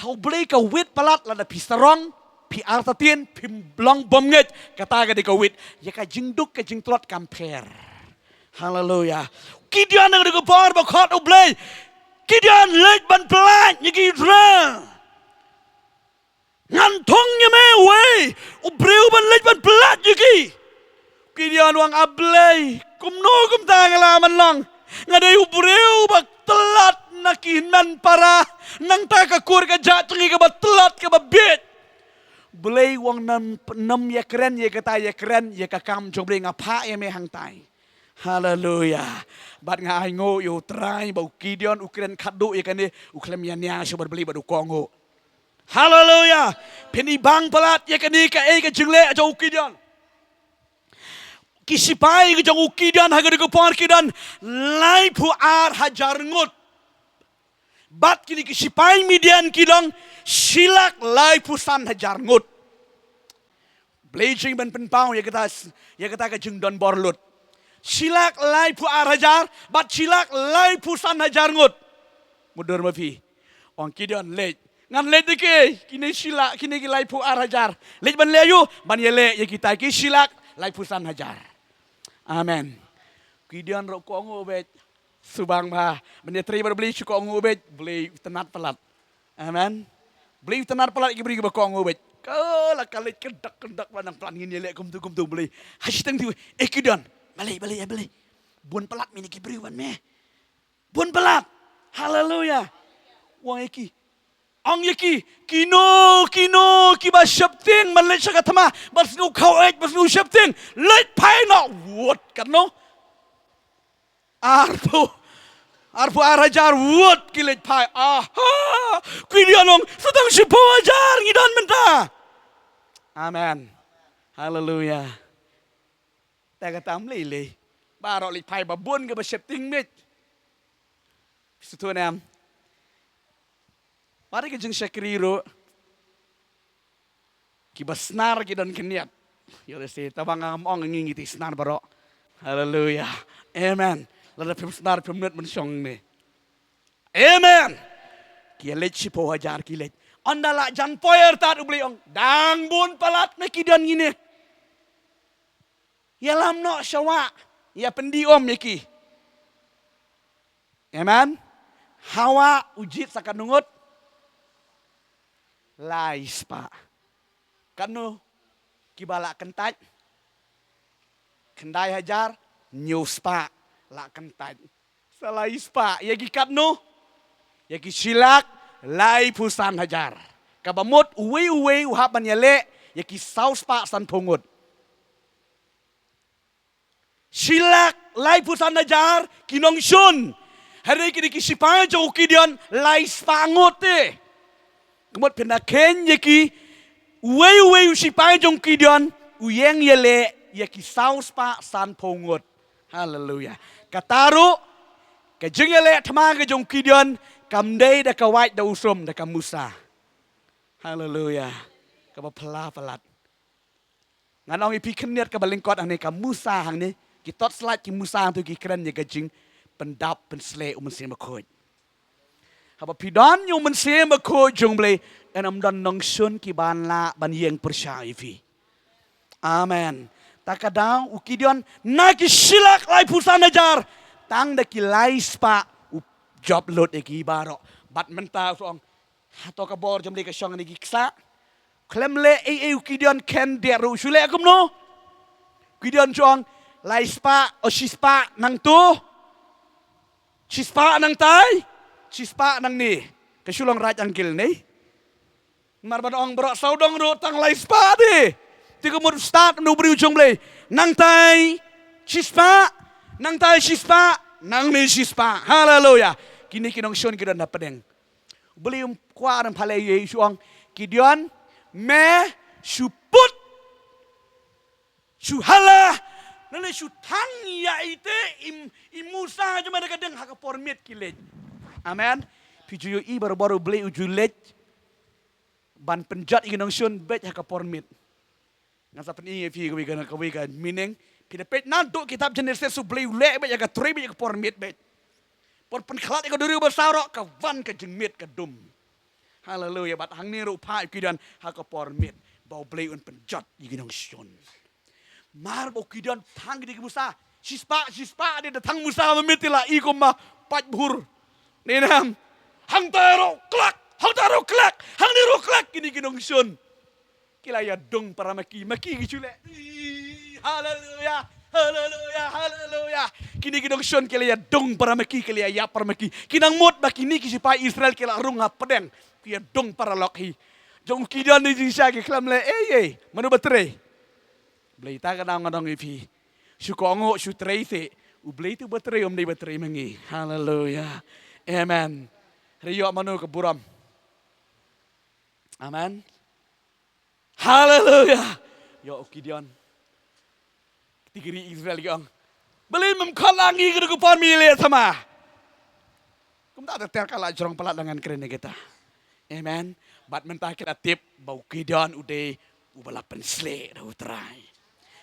Ha U Blei ka wit palat, lada phi sarong, phi artatien, phim long bymngeit, kata ka dei ka wit. Ïa ka jingduk, ka jingtlot kam pher. Haleluya. Gideon, na ka dei ka por ba khot U Blei. Gideon, leit ban pyllait ïa ki Israel. Ngan thung ïa me uwei u briew ban leit ban pyllait ïa ki. Gideon u ong, A Blei, kumno kumta nga lah ban long? Nga dei u briew ba tlot na ki hynmen para, nangta ka kur ka jait jong ngi kaba tlot, kaba bieit. Blei u ong, nym, nym ïakren ïa kata, ïakren ïa ka kam jong U Blei, nga phah ïa me hangtai. Haleluya. Bad nga ainguh ïa U Trai ba u Gideon u kren khatduh ïa kane, u khlem ïania shuh bad Blei bad u kohnguh. Haleluya. Phin i bang palat ïa kane kaei ka jingleh jong u Gideon. Ki sipai ka jong u Gideon ha ka dei ka por ki don laiphew ar hajar ngut. Bad kine ki sipai Midian ki long shilak laiphew san hajar ngut. Blei jing ban pynpaw ïa kata, ïa kata ka jingdon bor lut. Shilak laiphew ar hajar bad shilak laiphew san hajar ngut. Mutdur ma phi. Ong Gideon, leit. Ngan leit da ki, kine shilak, kine ki laiphew ar hajar. Leit ban leh aïu? Ban ïaleh ïa kita ki shilak laiphew san hajar. Amen. Gideon ruh kohnguh beit. Shu bang ba ban ïatrei bad Blei shu kohnguh beit, Blei u tnat palat. Amen. Blei u tnat palat ïa ki briew kiba kohnguh beit. Ka la ka leit kyndak kyndak ba nang plan ngin ïaleh kumtu kumtu, Blei. Ha shiteng te, eh Gideon, balei, balei, eh balei? Bun palat mine ki briew ban me. Bun palat. Haleluya. U ong ïa ki, Ong ïa ki, kino kino kiba sheptieng ban leit sha ka thma, ba sngew khaw eit, ba sngew sheptieng, leit phai noh. Wut, katno? Arphew, arphew ar hajar wut ki leit phai. Aha. Ki dei, ong, sa tang shiphew hajar ngi don mynta. Amen. Haleluya. Te kata ym lei lei. Baroh leit phai, ba bun kaba sheptieng, meit. Sngewthuh ne em? Wat ïa ka jingshakri ruh. Kiba snar ki don khyndiat. Ïoh lehse, tang ba ngam ong ngi, ngi te snar baroh. Haleluya. Amen. Lada phim snar phim nud mynshong ne. Amen. Ki leit shiphew hajar ki leit. Ynda la jan poi artat, U Blei ong, dang bun palat na ki don ngi ne. Ïalam noh sha wah, ïa pyndih um ïa ki. Amen. Ha wah u jied sa katno ngut? Lai spah. Katno kiba la kyntait? Khyndai hajar hynñiew spah la kyntait. Sa lai spah, ïa ki katno? Ïa ki shi lak laiphew san hajar. Kaba mut uwei uwei u hap ban ïaleh ïa ki saw spah sanphew ngut. Shi lak laiphew san hajar ki nongshun. Hynrei kine ki shipai jong u Gideon lai spah ngut te. Ka mut phin da kheiñ ïa ki, uwei uwei u shipai jong u Gideon u ïeng ïaleh ïa ki saw spah sanphew ngut. Haleluya. Kata ruh, ka jingïaleh thma ka jong u Gideon kam dei da ka wait da u sum, da ka Musa. Haleluya. Kaba phylla palat. Ngan ong ïa phi khyndiat kaba lyngkot hangne, ka Musa hangne, ki torchlight ki Musa hangto ki kren ïa ka jingpyndap pynshlei u Mynsiem Bakhuid. Haba phi don ïa u Mynsiem Bakhuid jong u Blei, yn ym don nongshun kiban lah ban ïeng pyrshah ïa phi. Amen. Ta ka daw u Gideon, na ki shi lak laiphew san hajar, tang da ki lai spah u jop lut ïa ki baroh. Bad mynta u ong, hato ka bor jong u Blei ka shong hangne ki ksah? Khlem leh ei ei u Gideon khyndiat ruh, u shu leh kumno? Gideon u ong, lai spah, o shi spah nangto. Shi spah nangtai, shi spah nangne. Ka shu long right angle ne. Namar ban ong baroh sawdong ruh tang lai spah te. Te ka mut stad na u briew jong u Blei. Nangtai shi spah, nangtai shi spah, nangne shi spah. Haleluya. Kine ki nongshun ki don hapdeng. U Blei um kwah, um pynlait ïa u, shu ong, Gideon, me shu put, shu hala, lane shu thang ïa ite i, i Musa jong me da ka ding ha ka por miet ki leit. Amen. Phi ju ïohi barabor U Blei u ju leit ban pynjot ïa ki nongshun beit ha ka por miet. Ngan sa pyni ïa phi kawei ka, kawei ka meaning. Phi da peit naduh kitab Genesis, U Blei u leh beit ïa ka trei beit ïa ka por miet beit. Por pynkhlad ïa ka duriaw basaw ruh ka wan ka jingmiet ka dum. Haleluya. Bad hangne ruh u phah ïa u Gideon ha ka por miet ba U Blei un pynjot ïa ki nongshun. Mar ba u Gideon thang kine ki Musa, shi spah, shi spah, de da thang Musa ma miet te la i kumba pait bhur. Ne nam. Hangta ruh khlak, hangta ruh khlak, hangne ruh khlak, kine ki nongshun ki la ïadung para ma ki, ma ki ki shu leh. Ih, haleluya, haleluya, haleluya. Kine ki nongshun ki la ïadung para ma ki, ki la ïaïap para ma ki. Ki nang mut ba kine ki shipai Israel ki la rung hapdeng, ki ïadung paralok hi. Jong u Gideon ne jingshisha ki khlem leh ei ei. Mano ba trei? Blei. Ta ka daw nga ong ïa phi, shu kohnguh, shu trei te. U Blei te uba trei, um dei ba trei ma ngi. Haleluya. Amen. Hynrei ïoh mano ka burom? Amen. Haleluya. Ïoh u Gideon. Kti ki ri Israel ki ong, balei mem khot la ngi, ka dei ka por mem leh thma. Kumta ter ter ka la jrong palat, da ngan kren ïa kita. Amen. Bad mynta ki la tip ba u Gideon u dei uba la pynshlei da u Trai.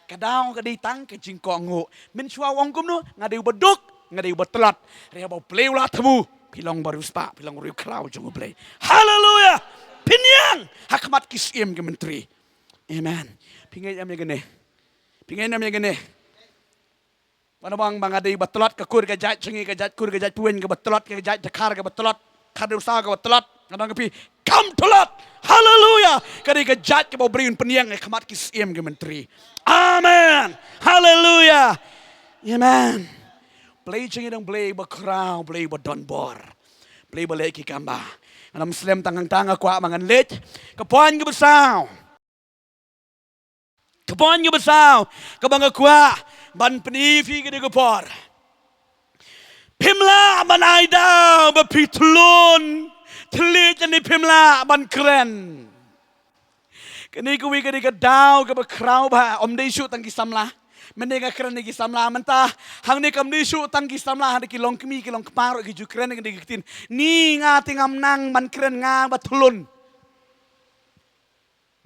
Ka daw ka dei tang ka jingkohnguh. Mynshuwa u ong kumno? Nga dei uba duk, nga dei uba tlot. Hynrei haba U Blei u la thmu, phi long ba riewspah, phi long riewkhraw jong U Blei. Haleluya. Phin ïeng ha khmat ki syiem ki myntri. Amen. Phi ngeit em ïa kane? Phi ngeit em ïa kane? Ban ong ba nga dei ba tlot, ka kur ka jait jong ngi, ka jait kur ka jait pyrshah, kaba tlot, ka jait dkhar kaba tlot, khardewsaw kaba tlot. Nga ong ïa phi, kam tlot. Haleluya. Ka dei ka jait kaba U Blei un pynïeng ha khmat ki syiem ki myntri. Amen. Haleluya. Amen. Blei jong ngi dang Blei ba khraw, Blei ba don bor. Blei ba leh ki kam ba. Ngam slem tang hangta, nga kwah ba ngan leit. Ka point kaba saw. Ka point kaba saw kaba nga kwah ban pyni ïa phi ka dei ka por. Phim lah ban ai daw ba phi thlun thylliej, ne phim lah ban kren. Kane kawei ka dei ka daw kaba khraw bha, ym dei shuh tang ki samla. Mynne nga kren ïa ki samla mynta, hangne kam dei shuh tang ki samla, hangne ki longkmie ki longkpa ruh ki ju kren ïa kane ka ktien. Ni nga te ngam nang ban kren, nga ba thlun.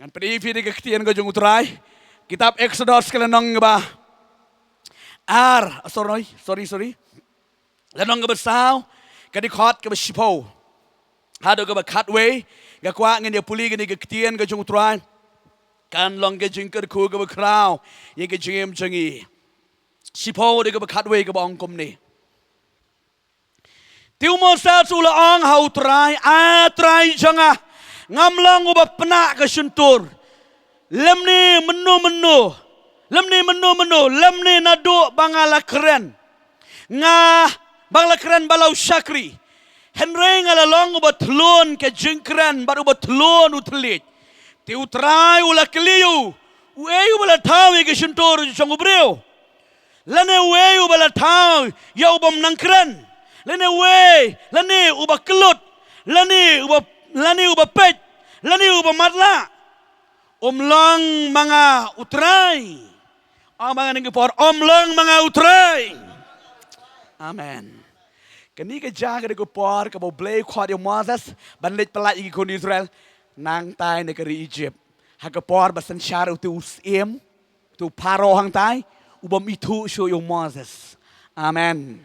Ngan pyni ïa phi da ka ktien ka jong U Trai. Kitab Exodus ka lynnong kaba ar, sorry, sorry, sorry. Lynnong kaba saw, ka dkhot kaba shiphew haduh kaba khatwei. Nga kwah ngin ïa pule kane ka ktien ka jong U Trai. Kan long ka jingkyrkhu kaba khraw ïa ka jingim jong ngi. Shiphew haduh kaba khatwei kaba ong kumne. Te u Moses u la ong ha U Trai, A Trai jong nga, ngam long uba pynah ka shyntur, lymne mynno mynno, lymne mynno mynno, lymne naduh ba nga la kren. Nga ba nga la kren ba la u shakri. Hynrei nga la long uba thlun ka jingkren bad uba thlun u thylliej. Te U Trai u la kylli ïa u, uei uba la thaw ïa ka shyntur jong u briew? Lane uei uba la thaw ïa u bym nang kren? Lane uei, lane uba kyllut, lane uba, lane uba peit, lane uba matlah? Ym long ma nga U Trai? Ong ma nga ha kane ka por, ym long ma nga U Trai? Amen. Kane ka jaka dei ka por kaba U Blei u khot ïa u Moses ban leit pyllait ïa ki khun Israel nangtai na ka ri Egypt. Ha ka por ba synshar utu u syiem, utu u Pharaoh hangtai, u bym ithuh shuh ïa u Moses. Amen.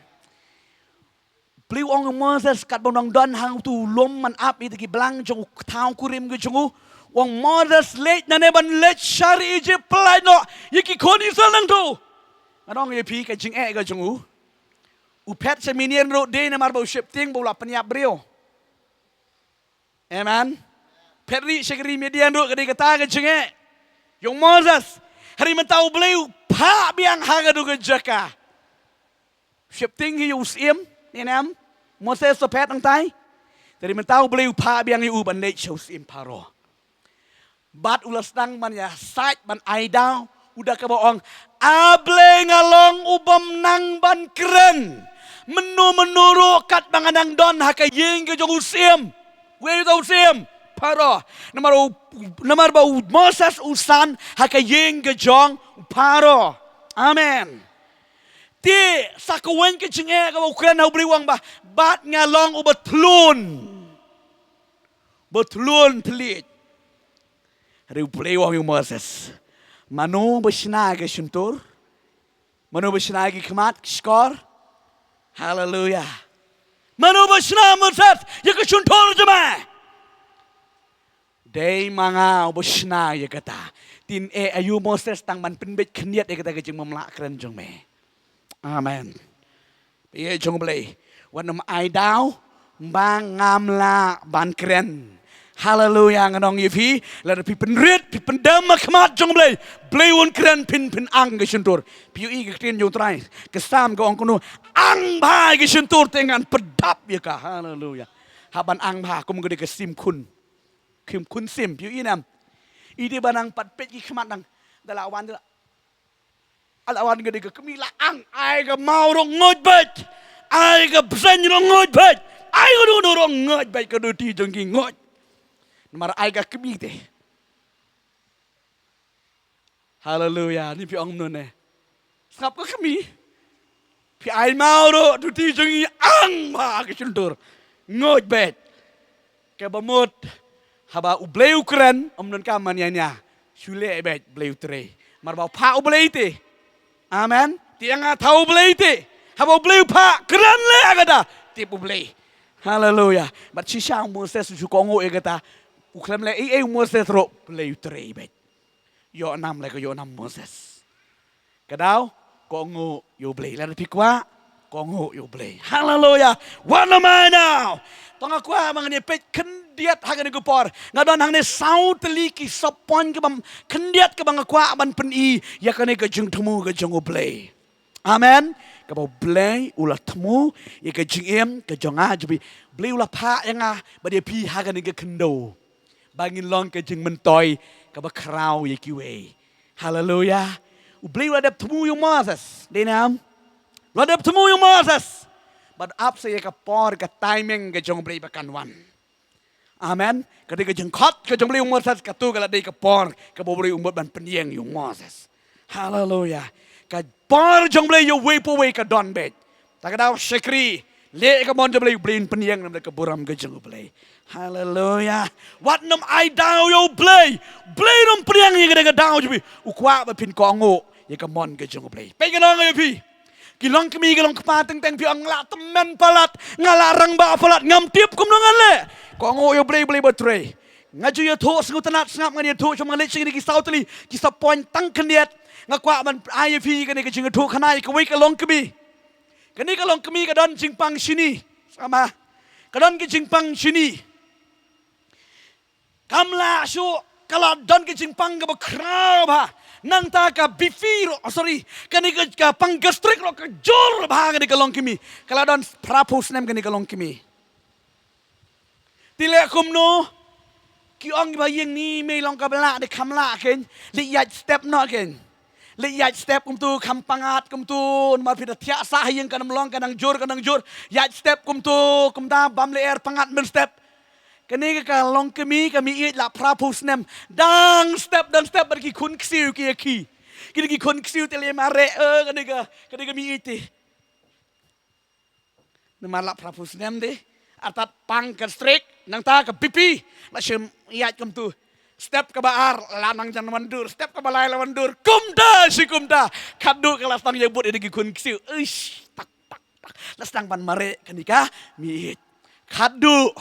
U Blei u ong ïa u Moses katba u nang don hangtu u lum ban ap ïa kita ki blang jong u, thaw kurim ka jong u. U ong, Moses, leit nangne ban leit sha ri Egypt, pyllait noh ïa ki khun Israel nangtu. Ngan ong ïa phi ka jingeh ka jong u. U phet sha Midian ruh dei namar ba u sheptieng ba u la pynïap briew. Amen. Phet rieh sha ka ri Midian ruh ka dei kata ka jingeh ïa u Moses. Hynrei mynta U Blei u phah biang ha katu ka jaka. Sheptieng hi ïa u syiem, ne em? Moses u phet hangtai. Hynrei mynta U Blei u phah biang ïa u ban leit sha u syiem Pharaoh. Bad u la sdang ban ïasaid ban ai daw, u da kaba ong, A Blei, nga long u bym nang ban kren mynno mynno ruh katba nga dang don ha ka ïing ka jong u syiem. Uei uta u syiem? Pharaoh. Namar u, namar ba u Moses u san ha ka ïing ka jong u Pharaoh. Amen. Te sa kawei ka jingeh kaba u kren ha U Blei, u ong ba, bad nga long uba thlun. Ba thlun thylliej. Hynrei U Blei u ong ïa u Moses, mano ba shna ïa ka shyntur? Mano ba shna ïa ki khmat, ki shkor? Haleluya. Mano ba shna, Moses, ïa ka shyntur jong me? Dei ma nga uba shna ïa kata. Te eh, aïu Moses tang ban pynbeit khyndiat ïa kata ka jingbymlah kren jong me? Amen. Phi ïeit jong U Blei. Wat nym ai daw ba ngam lah ban kren. Haleluya, ngan ong ïa phi, lada phi pynrit, phi pyndem ha khmat jong U Blei, U Blei un kren, phin, phin ang ka shyntur. Phi ïohi ka ktien jong U Trai, ka Salm ka ong kumno, ang bha ïa ka shyntur te ngan pyndap ïa ka. Haleluya. Hap ban ang bha kum ka dei ka sim khun. Sim khun sim, phi ïohi ne em? I dei ba nang pat peit ki khmat nang, da la wan, da la A la wan ka dei ka kmie la ang, ai ka maw ruh ngoi beit. Ai ka bseiñ ruh ngoi beit. Ai ka dei ruh ngoi beit ka duti jong ki ngoi. Namar ai ka kmie te. Haleluya, ni phi ong mano ne. Sngap ka kmie. Phi ai maw ruh duti jong i ang bha ka shyntur. Ngoi beit. Kaba mut, haba U Blei u kren, ym don ka man ïa nia. Shu leh beit Blei u trei. Mar ba u phah U Blei te. Amen. Te ïa nga thaw U Blei te. Haba U Blei u phah, kren leh ïa kata. Tip U Blei. Haleluya. Bad shisha u Moses u shu kohnguh ïa kata. U khlem leh ei ei u Moses ruh, Blei u trei beit. Ïoh nam leh ka ïoh nam Moses. Ka daw, kohnguh ïa U Blei. Lada phi kwah, kohnguh ïa U Blei. Haleluya. Wat nym ai daw. To nga kwah ba ngan ïa peit khyndiat ha kane ka por. Nga don hangne saw tylli ki sub point kaba khyndiat kaba nga kwah ban pyni ïa kane ka jingthmu ka jong U Blei. Amen. Kaba U Blei u la thmu ïa ka jingim ka jong nga jong phi. Blei u la phah ïa nga bad ïa phi ha kane ka khyndew ba ngin long ka jingmyntoi kaba khraw ïa kiwei. Haleluya. U Blei u la dep thmu ïa u Moses. Dei ne em? U la dep thmu ïa u Moses. Bad ap sa ïa ka por, ka timing ka jong U Blei ba kan wan. Amen. Ka dei ka jingkhot ka jong U Blei ïa u Moses, kato ka la dei ka por kaba U Blei u mut ban pynïeng ïa u Moses. Haleluya. Ka por jong U Blei ïa uwei pa uwei ka don beit. Ta ka daw shakri, leh ka mon jong U Blei, U Blei un pynïeng na ka burom ka jong U Blei. Haleluya. Wat nym ai daw ïa U Blei. U Blei un pynïeng ïa ka daw jong phi. U kwah ba phin kohnguh ïa ka mon ka jong U Blei. Peit, ngan ong ïa phi. Ki long kmie, ki long kpa, teng teng phi ong, nga la tymmen palat, nga la rangbah palat, ngam tip kumno ngan leh. Kohnguh ïa U Blei, Blei ba trei. Nga ju ïathuh sngewtynnat sngap, ngan ïathuh sha ma nga leit sha kine ki saw tylli ki sub point tang khyndiat. Nga kwah ban ai ïa phi kane ka jingïathuh khana ïa kawei ka long kmie. Kane ka long kmie ka don jingpang shini. Sama. Ka don ka jingpang shini. Kam lah shuh, ka la don ka jingpang kaba khraw bha. Nangta ka B P ruh, oh, sorry, kane ka, ka pang gastric ruh ka jur bha kane ka long kmie. Ka la don phra phew snem kane ka long kmie. Te leh kumno? Ki ong ba ïing ni mei long kaba lah, dei kham lah kein. Leit ïaid step noh kein. Leit ïaid step kumto, kham pyngngad kumto, namar phi da thiah sah ha ïing, kan ym long, kan nang jur, kan nang jur. Ïaid step kumto, kumta bam lyer, pyngngad mynstep. Kane ka, ka long kmie, ka mih ïeit lah phra phew snem. Dang step, dang step bad ki khun ksiew ki ïa ki. Kine ki khun ksiew te leh mareh, eh, kane ka, kane ka mih ïeit te. Namar lah phra phew snem te. Artat pang gastric, nangta ka B P. Lah shim ïaid kumto. Step kaba ar, la nang jan wan dur. Step kaba lai la wan dur. Kumta shi kumta. Khadduh ka la sdang ïa bud ïa ki khun ksiew. Uish, tak, tak, tak. La sdang ban mareh kane ka mih ïeit. Khadduh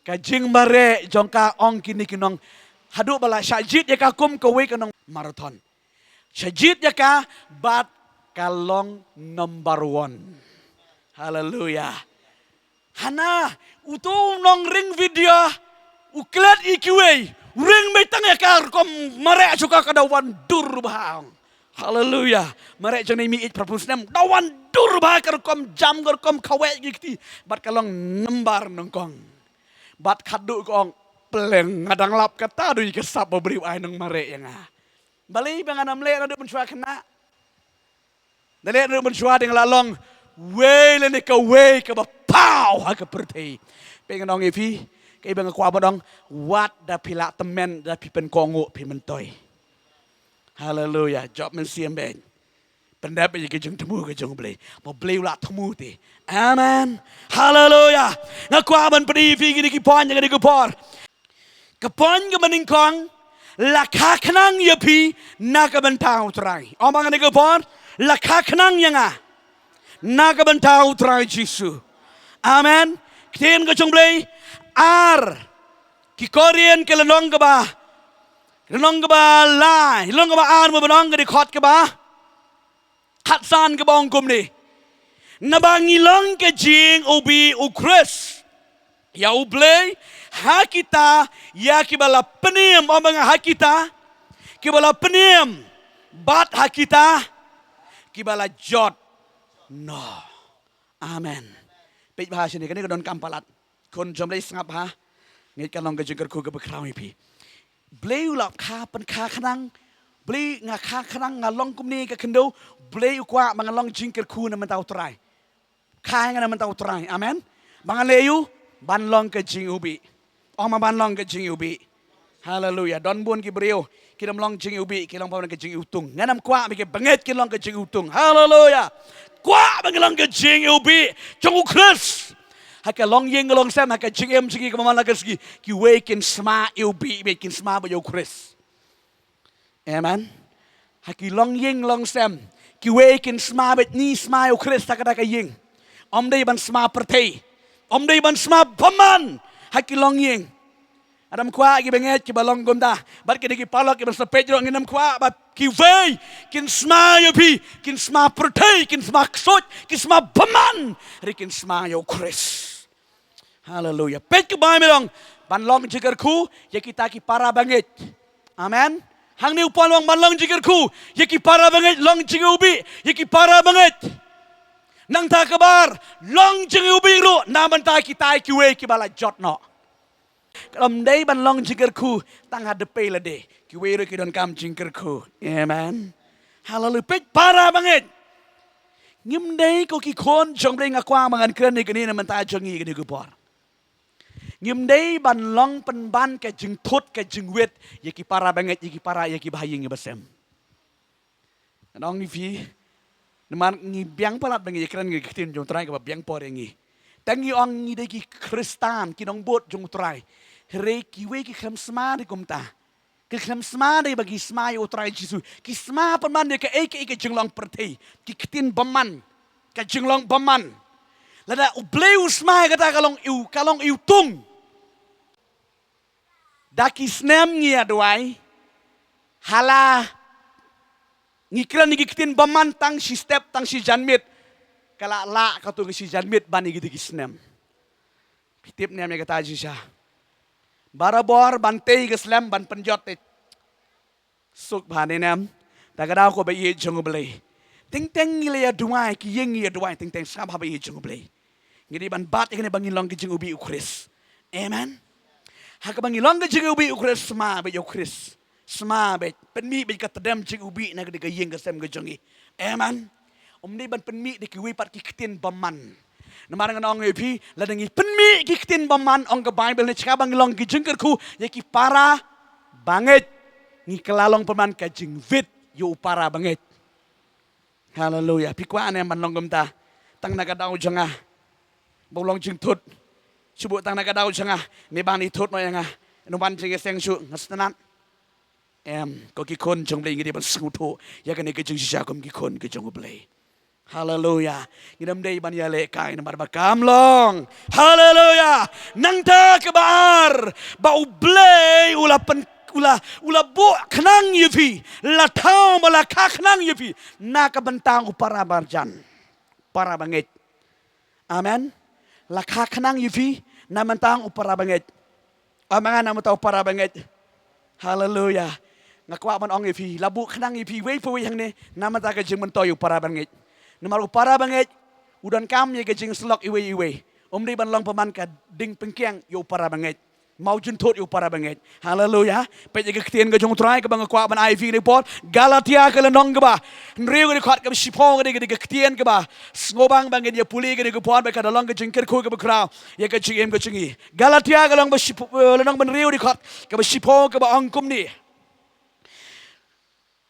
ka jingmareh jong ka, ong kine ki nong. Haduh ba la shah jied ïa ka kum kawei ka nong marathon. Shah jied ïa ka bad ka long number one. Haleluya. Hana, uto u nongring video, u klet ïa kiwei, u ring beit tang ïa ka rukom mareh jong ka, ka da wan dur bha. Haleluya. Mareh jong kane mih ïeit phra phew snem, da wan dur bha, ka rukom jam, ka rukom khawai ki kti. Bad ka long number nyngkong. Bad khadduh ka ong, pleng, nga dang lap kata dei ka sap ba briew ai nongmareh ïa nga. Balei ba ngan ym leh naduh mynshuwa khynnah? Da leh naduh mynshuwa dang la long wei lane kawei kaba paw ha ka pyrthei. Peit, ngan ong ïa phi, kaei ba nga kwah ban ong, wat da phi lah tymmen, da phi pynkohnguh, phi myntoi. Haleluya. Jop mynsiem beit. Pyndep ïa ka jingthmu ka jong U Blei. Ba U Blei u la thmu te. Amen. Haleluya. Nga kwah ban pyni ïa phi kine ki point, kine ki por. Ka point kaba nyngkong, la kha khnang ïa phi na ka bynta U Trai. Ong ba kane ka por, la kha khnang ïa nga na ka bynta U Trai Jisu. Amen. Ktien ka jong U Blei, ar, ki Korinth ka lynnong kaba, lynnong kaba lai, lynnong kaba ar, mo, ba nong ka dkhot kaba khatsan kaba ong kumne. Naba ngi long ka jingiwbih U Khrist ïa U Blei ha kita ïa kiba la pynim, ong ba nga, ha kita kiba la pynim, bad ha kita kiba la jot noh. Amen. Peit bha shane, kane ka donkam palat. Khun jong U Blei, sngap bha. Ngeit ka long ka jingkyrkhu kaba khraw ïa phi. Blei u la kha, pynkha khnang. Blei, nga kha khnang, nga long kumne ka khyndew. Blei u kwah ba ngan long jingkyrkhu na bynta U Trai. Kha ïa nga na bynta U Trai. Amen. Ba ngan leh aïu? Ban long ka jingiwbih. Ong ma, ban long ka jingiwbih. Haleluya. Don bun ki briew ki nym long jingiwbih, ki long pat ka jingiwtung. Ngan nym kwah ba ki bangeit kin long ka jingiwtung. Haleluya. Kwah ba ngi long ka jingiwbih jong U Khrist. Ha ka longïing longsem, ha ka jingim jong ki kaba man la ka sngi, kiwei kin sma iwbih beit, kin sma beit ïa U Khrist. Amen. Ha ki longïing longsem, kiwei kin sma beit, ngi sma ïa U Khrist ha kata ka ïing. Ym dei ban sma pyrthei. Ym dei ban sma bymman ha ki longïing. Ngan nym kwah ki bangeit kiba long kumta. Bad kine ki paralok kiba sngewpeit ruh, ngan nym kwah ba kiwei kin sma ïa phi, kin sma pyrthei, kin sma ksuid, kin sma bymman, hynrei kin sma ïa U Khrist. Haleluya. Peit ka Baibl ong, ban long jingkyrkhu ïa kita ki para bangeit. Amen. Hangne u Paul u ong ban long jingkyrkhu ïa ki para bangeit, long jingïewbih ïa ki para bangeit. Nangta kaba ar, long jingïewbih ruh na bynta kita kiwei kiba la jot noh. Kam dei ban long jingkyrkhu tang ha dpei lade, kiwei ruh ki donkam jingkyrkhu. Amen. Haleluya. Peit para bangeit. Ngim dei, ko ki khun jong Blei, nga kwah ba ngan kren ïa kane na bynta jong ngi kane ka por. Ngim dei ban long pynban ka jingthut ka jingwit ïa ki para bangeit, ïa ki para, ïa ki bahaïing ïa basem. Ngan ong ïa phi, namar ngi biang palat ba ngi ïakren ïa ka ktien jong u Trai kaba biang por ïa ngi. Tang ngi ong ngi dei ki Khristan, ki nongbud jong u Trai, hynrei kiwei ki khlem sma dei kumta. Ki khlem sma dei ba ki sma ïa u Trai Jisu. Ki sma pynban ïa kaei kaei ka jinglong pyrthei, ki ktien bymman, ka jinglong bymman. Lada U Blei u sma ïa kata, ka long ïa u, ka long ïa u tung. Da ki snem ngi ïa duwai, hala ngi kren ïa ki ktien bymman tang shi step, tang shi janmiet, ka la lah katto ka shi janmiet ban ïa ki, ki snem. Phi tip ne em ïa kata shisha? Barabor ban tei ka slem ban pynjot te suk bha ne em? Ta ka daw ko ba ïeit jong U Blei. Teng teng ngi la ïa duwai, ki ïing ngi ïa duwai teng teng, sngap ha ba ïeit jong U Blei. Ngi dei ban bat ïa kane ba ngin long ka jingïewbih U Khrist. Amen. Ha kaba ngin long ka jingïewbih U Khrist, sma beit ïa U Khrist. Sma beit, pynmih beit ka tdem jingïewbih na ka dei ka ïing ka sem ka jong ngi. Amen. Ym dei ban pynmih da kiwei pat ki ktien bymman. Namar ngan ong ïa phi, lada ngi pynmih ki ktien bymman, ong ka Baibl, ne shwa ba ngi long ki jingkyrkhu ïa ki para bangeit, ngi kylla long pynban ka jingwit ïa u para bangeit. Haleluya. Phi kwah ne em ban long kumta? Tang na ka daw jong nga ba u long jingthut, shu buh tang na ka daw jong nga, ne ban ïa thut noh ïa nga, ne ban jingïaseng shuh, nga sngewtynnat. Em, ko ki khun jong Blei, ngi dei ban sngewthuh ïa kane ka jingshisha kum ki khun ki jong U Blei. Haleluya. Ngim dei ban ïalehkai namar ba kam long. Haleluya. Nangta kaba ar, ba U Blei u la pyn, u la, u la buh khnang ïa phi, la thaw ba la kha khnang ïa phi na ka bynta u para marjan, para bangeit. Amen. La kha khnang ïa phi na bynta u para bangeit. Ym nga na bynta u para bangeit. Haleluya. Nga kwah ban ong ïa phi, la buh khnang ïa phi iwei pa iwei hangne na bynta ka jingmyntoi u para bangeit. Namar u para bangeit u donkam ïa ka jingsyllok iwei iwei. Ym dei ban long pynban ka ding pyngkiang ïa u para bangeit. Mawjynthut ïa u para bangeit. Haleluya. Peit ïa ka ktien ka jong u Trai kaba nga kwah ban ai phi kane por. Galatia ka lynnong kaba hynriew ka dkhot kaba shiphew, ka dei, ka dei ka ktien kaba sngewbang ba ngin ïa pule kane ka por, ba ka da long ka jingkyrkhu kaba khraw ïa ka jingim ka jong ngi. Galatia ka lynnong ba shiphew, eh, lynnong ba hynriew dkhot kaba shiphew kaba ong kumne: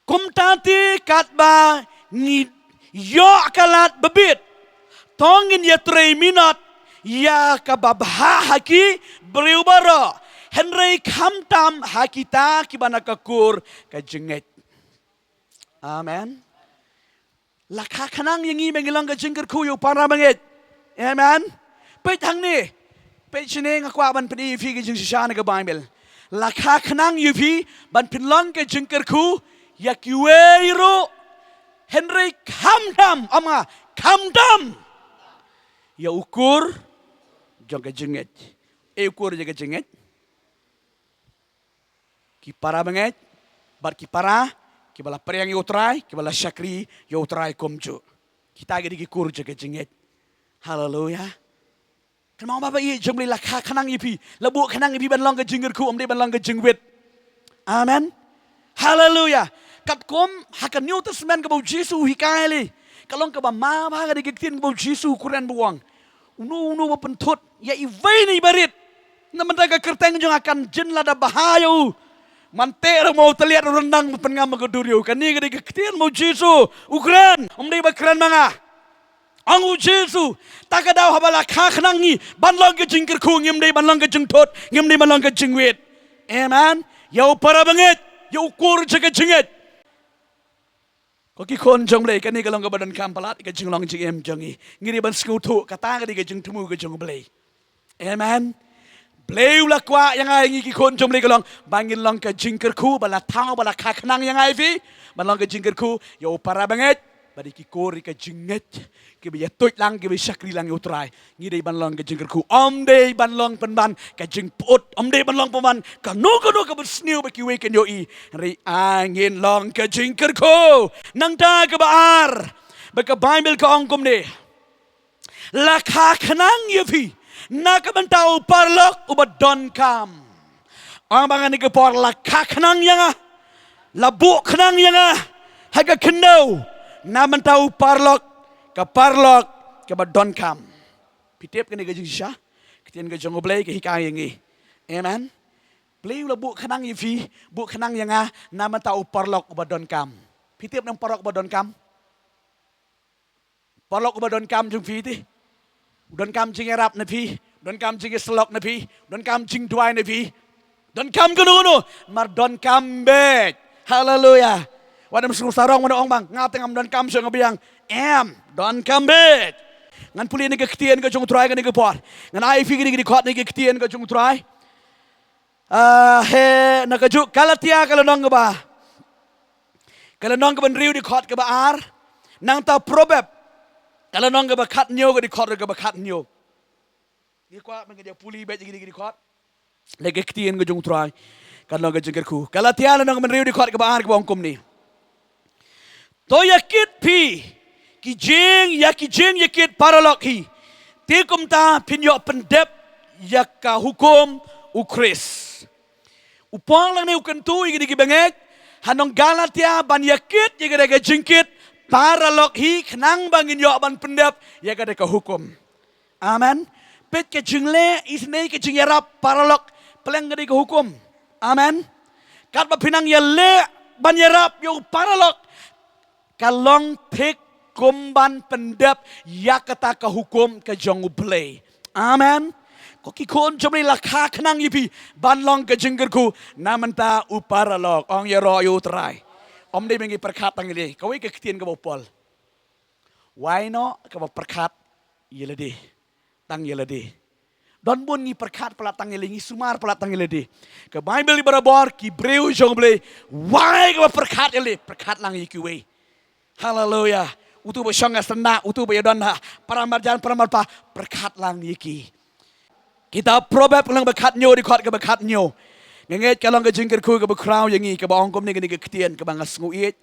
Kumta te katba ngi ïoh ka lad ba bieit, to ngin ïatrei minot ïa kaba bha ha ki briew baroh, hynrei khamtam ha kita kiba na ka kur ka jingngeit. Amen. La kha khnang ïa ngi ba ngin long ka jingkyrkhu ïa u para bangeit. Amen. Peit hangne. Peit shane, nga kwah ban pyni ïa phi ka jingshisha na ka Baibl. La kha khnang ïa phi ban pynlong ka jingkyrkhu ïa kiwei ruh, hynrei khamtam, ong nga, khamtam ïa u kur jong ka jingngeit. Ei u kur jong ka jingngeit? Ki para bangeit bad ki para kiba la pdiang ïa u Trai, kiba la shakri ïa u Trai kumjuh. Kita ki dei ki kur jong ka jingngeit. Haleluya. Kynmaw ba, ba ïeit jong Blei, la kha khnang ïa phi, la buh khnang ïa phi ban long ka jingkyrkhu, ym dei ban long ka jingwit. Amen. Haleluya. Katkum ha ka New Testament kaba u Jisu u hikai lei, ka long kaba ma bha ka dei ka ktien kaba u Jisu u kren, ba u ong: Uno uno uba pynthut ïa iwei na iba rit na bynta ka kyrteng jong nga kan jin lada bha ïa u. Man teh ruh ma u tylliat, u ryndang, ba pynngam ma ka dur ïa u. Kane ka dei ka ktien ba u Jisu u kren, ym dei ba kren ma nga. Ong u Jisu, ta ka daw haba la kha khnang ngi ban long ka jingkyrkhu, ngim dei ban long ka jingthut, ngim dei ban long ka jingwit. Amen. Ïa u para bangeit, ïa u kur jong ka jingngeit. Ko ki khun jong Blei, kane ka long kaba donkam palat ka jinglong jingim jong ngi. Ngi dei ban sngewthuh kata ka dei ka jingthmu ka jong Blei. Amen. Blei u la kwah ïa nga ïa ngi ki khun jong Blei ka long ba ngin long ka jingkyrkhu, ba la thaw, ba la kha khnang ïa nga ïa phi ban long ka jingkyrkhu ïa u para bangeit, Ba dei ki kur ïa ka jingngeit, kiba ïa tuid lang, kiba ïa shakri lang ïa U Trai. Ngi dei ban long ka jingkyrkhu. Ym dei ban long pynban ka jingpyut. Ym dei ban long pynban kano kano kaba sniew ba kiwei kin ïohi. Hynrei ai ngin long ka jingkyrkhu. Nangta kaba ar, ba ka Baibl ka ong kumne: La kha khnang ïa phi na ka bynta u paralok uba donkam. Ong ba ngan ïa ka por, la kha khnang ïa nga, la buh khnang ïa nga ha ka khyndew na bynta u paralok, ka paralok kaba donkam. Phi tip kane ka jingshisha? Ka ktien ka jong U Blei ka hikai ïa ngi. Amen. Blei u la buh khnang ïa phi, buh khnang ïa nga na bynta u paralok uba donkam. Phi tip na u paralok uba donkam? Paralok uba donkam jong phi te. U donkam jingïarap na phi, u donkam jingïasyllok na phi, u donkam jingduwai na phi. Donkam kano kano, mar donkam beit. Haleluya. Wat ym sngewsarong, wat ym ong ba nga te ngam donkam shuh nga biang. Em, donkam beit. Ngan pule na ka ktien ka jong U Trai kane ka por. Ngan ai phi kine ki dkhot na ka ktien ka jong U Trai. Ah, he, na kajuh Galatia ka lynnong kaba, ka lynnong kaba hynriew, dkhot kaba ar. Nangta Proverb ka lynnong kaba khathynñiew, ka dkhot kaba khathynñiew. Ngi kwah ban ïa pule beit ïa kine ki dkhot na ka ktien ka jong U Trai, kan long ka jingkyrkhu. Galatia lynnong kaba hynriew, dkhot kaba ar, kaba ong kumne: To ïa kit phi ki jing, ïa ki jingïakit paralok hi, te kumta phin ïoh pyndep ïa ka hukum U Khrist. U Paul hangne u kyntu ïa kine ki bangeit ha nong Galatia ban ïa kit ïa kata ka jingkit paralok hi, khnang ba ngin ïoh ban pyndep ïa kata ka hukum. Amen. Peit ka jingleh isynei, ka jingïarap paralok, pleng ka dei ka hukum. Amen. Katba phi nang ïaleh ban ïarap ïa u paralok, ka long thik kum ban pyndep ïa kata ka hukum ka jong U Blei. Amen. Ko ki khun jong U Blei, la kha khnang ïa phi ban long ka jingkyrkhu na bynta u paralok. Ong ïaroh ïa U Trai. Ym dei ba ngi pyrkhat tang ïalade. Kawei ka ktien kaba u Paul. Wai noh kaba pyrkhat ïalade. Tang ïalade. Don bun ngi pyrkhat palat tang ïalade, ngi sumar palat tang ïalade. Ka Baibl i barabor, ki briew jong U Blei, wai kaba pyrkhat ïalade, pyrkhat lang ïa kiwei. Haleluya. Utu ba shong ha syndah, utu ba ïadon ha para marjan, para marpa, pyrkhat lang ïa ki. Kitab Proverb lynnong ba khathynñiew, dkhot kaba khathynñiew. Nga ngeit ka long ka jingkyrkhu kaba khraw ïa ngi, kaba ong kumne, kane ka ktien kaba nga sngewieit.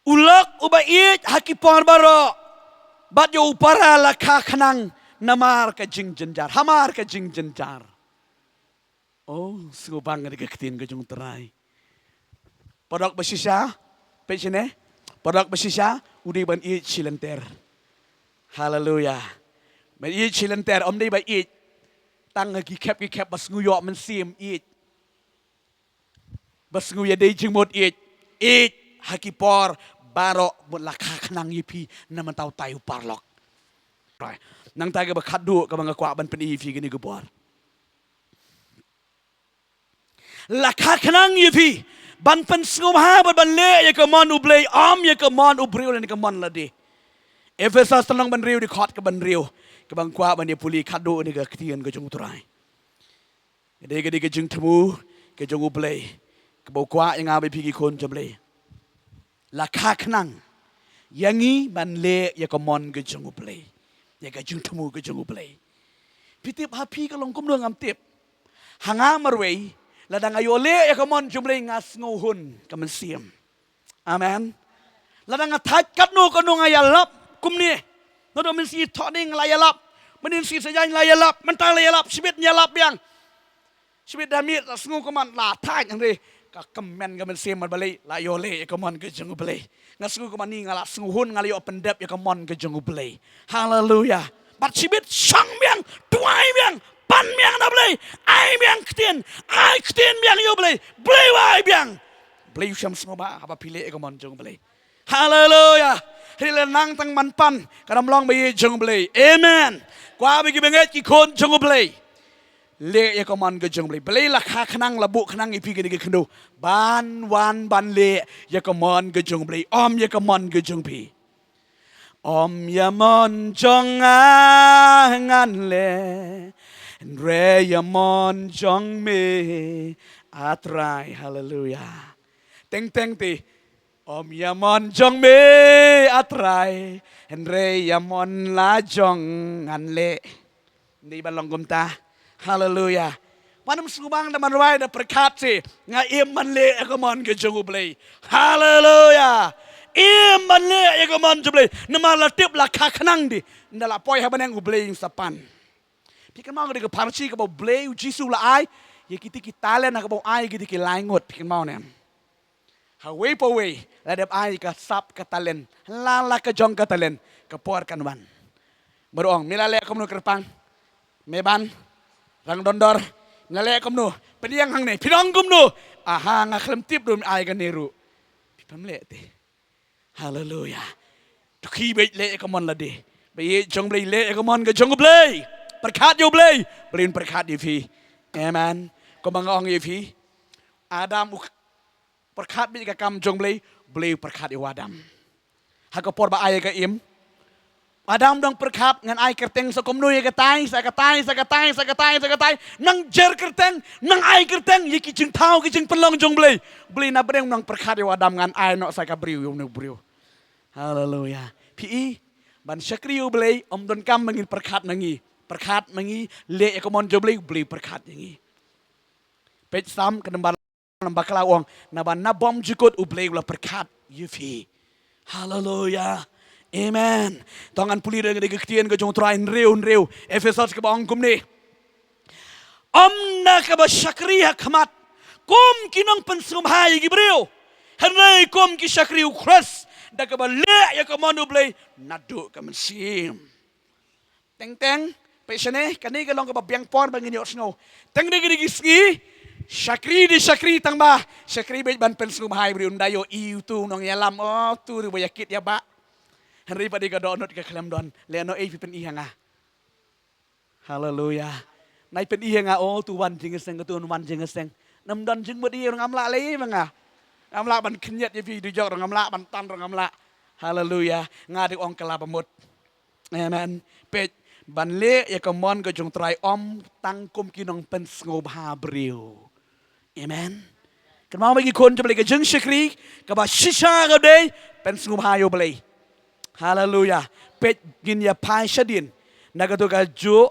U lok uba ïeit ha ki por baroh, bad ïa u para la kha khnang namar ka jingjynjar, hamar ka jingjynjar. Oh, sngewbang ïa ka ktien ka jong U Trai. Paralok ba shisha, peit shane. Paralok ba shisha u dei ban ïeit shilynter. Haleluya. Ban ïeit shilynter, ym dei ba ïeit tang ha ki khep ki khep, ba sngew ïoh mynsiem ïeit. Ba sngew ïadei jingmut ïeit, ïeit ha ki por baroh, mut la kha khnang ïa phi na bynta utai u paralok. Nangta kaba khatduh kaba nga kwah ban pyni ïa phi kane ka por. La kha khnang ïa phi ban pynsngewbha bad ban leh ïa ka mon U Blei, ym ïa ka mon u briew lane ka mon lade. Ephesos lynnong ba hynriew, dkhot kaba hynriew, kaba nga kwah ban ïa pule khatduh na ka ktien ka jong U Trai. Ka dei, ka dei ka jingthmu ka jong U Blei kaba u kwah ïa nga bad phi ki khun jong U Blei. La kha khnang ïa ngi ban leh ïa ka mon ka jong U Blei, ïa ka jingthmu ka jong U Blei. Phi tip ha phi ka long kumno ngam tip. Ha nga marwei, lada nga ïoh leh ïa ka mon jong U Blei nga sngewhun ka mynsiem. Amen. Lada nga thait katno katno nga ïalap kumne. Naduh mynsngi thohdieng nga la ïalap. Mynsngi sajan la ïalap. Mynta la ïalap. Shibit ïalap biang. Shibit da miet la sngewkmen la thait, hynrei ka kmen ka mynsiem bad balei, la ïoh leh ïa ka mon ka jong U Blei. Nga sngewkmen ni nga la sngewhun, nga la ïoh pyndep ïa ka mon ka jong U Blei. Haleluya. Bad shibit shong biang, duwai biang, pan biang na Blei, ai biang ktien, ai ktien biang ïa U Blei, Blei wai biang. Blei u shem sngewbha haba phi leh ïa ka mon jong U Blei. Haleluya. Hynrei lada nang tang ban pan, kam long ba ïeit jong U Blei. Amen. Kwah ba ki bangeit ki khun jong U Blei leh ïa ka mon ka jong U Blei. Balei la kha khnang, la buh khnang ïa phi kane ka khyndew ban wan ban leh ïa ka mon ka jong U Blei, ym ïa ka mon ka jong phi. Ym ïa mon jong nga ngan leh, hynrei ïa mon jong me, A Trai. Haleluya. Teng teng te Ym ïa mon jong me, ah Trai, hynrei ïa mon la jong ngan leh. Ym dei ban long kumta. Haleluya. Wat nym sngewbang da ban rwai da pyrkhat seh, nga im ban leh ïa ka mon ka jong U Blei. Haleluya. Im ban leh ïa ka mon jong U Blei. Namar la tip la kha khnang dih, ynda la poi ha bneng U Blei un sa pan. Phi kynmaw ka dei ka pharshi kaba U Blei U Jisu u la ai ïa kita ki talent, ha kaba u ai ïa kita ki lai ngut, phi kynmaw ne em? Ha uwei pa uwei la dep ai ka sap ka talent. La la ka jong ka talent, ka por kan wan. Bad u ong, me la leh kumno kyrpang? Me ban rang dondor. Me la leh kumno? Pdiang hangne, phi ong kumno? Aha, nga khlem tip ruh me ai kane ruh. Phi phem leh te. Haleluya. To khie beit leh ïa ka mon lade. Ba ïeit jong U Blei, leh ïa ka mon ka jong U Blei. Pyrkhat ïa U Blei, U Blei un pyrkhat ïa phi. Amen. Kumba nga ong ïa phi, Adam u pyrkhat beit ïa ka kam jong U Blei, U Blei u pyrkhat ïa u Adam. Ha ka por ba ai ïa ka im, Adam dang pyrkhat, ngan ai kyrteng sa kumno ïa katai, sa katai, sa katai, sa katai, sa katai. Nang jer kyrteng, nang ai kyrteng ïa ki jingthaw, ki jingpynlong jong U Blei. U Blei na bneng u nang pyrkhat ïa u Adam, ngan ai noh sa ka briew ïa une u briew. Haleluya. Phi i, ban shakri ïa U Blei ym donkam ba ngin pyrkhat ma ngi. Pyrkhat ma ngi, leh ïa ka mon jong U Blei, U Blei u pyrkhat ïa ngi. Peit Salm ka nambar, nambar bakla, u ong, naba na bymjukut U Blei u la pyrkhat ïa phi. Haleluya. Amen. To ngan pule da ka ktien ka jong U Trai hynriew hynriew. Ephesos kaba ong kumne. Ym da kaba shakri ha khmat kum ki nongpynsngewbha ïa ki briew, hynrei kum ki shakri U Khrist, da kaba leh ïa ka mon U Blei naduh ka mynsiem. Teng teng, peit shane, kane ka long kaba biang por ba ngin ïohsngew. Teng dei kine ki sngi, shakri dei shakri tang ba shakri beit ban pynsngewbha ïa briew, ynda ïohi utu u nongïalam, oh, utu ruh ba ïa kit ïa bah. Hynrei pat dei ka dohnud ka khlem don. Lehnohei phi pyni ha nga. Haleluya. Nai pyni ha nga, oh, utu wan jingïaseng, utu wan jingïaseng. Ym don jingmut ïa ruh ngam lah lei ma nga. Ngam lah ban khynñiat ïa phi dujok ruh ngam lah, ban tan ruh ngam lah. Haleluya. Nga dei ong kylla ba mut. Amen. Peit, ban leh ïa ka mon ka jong U Trai ym tang kum ki nongpynsngewbha briew. Amen. Kynmaw ba ki khun jong U Blei, ka jingshakri kaba shisha ka dei pynsngewbha ïa U Blei. Haleluya. Peit, ngin ïa phai shadien na kato ka juh,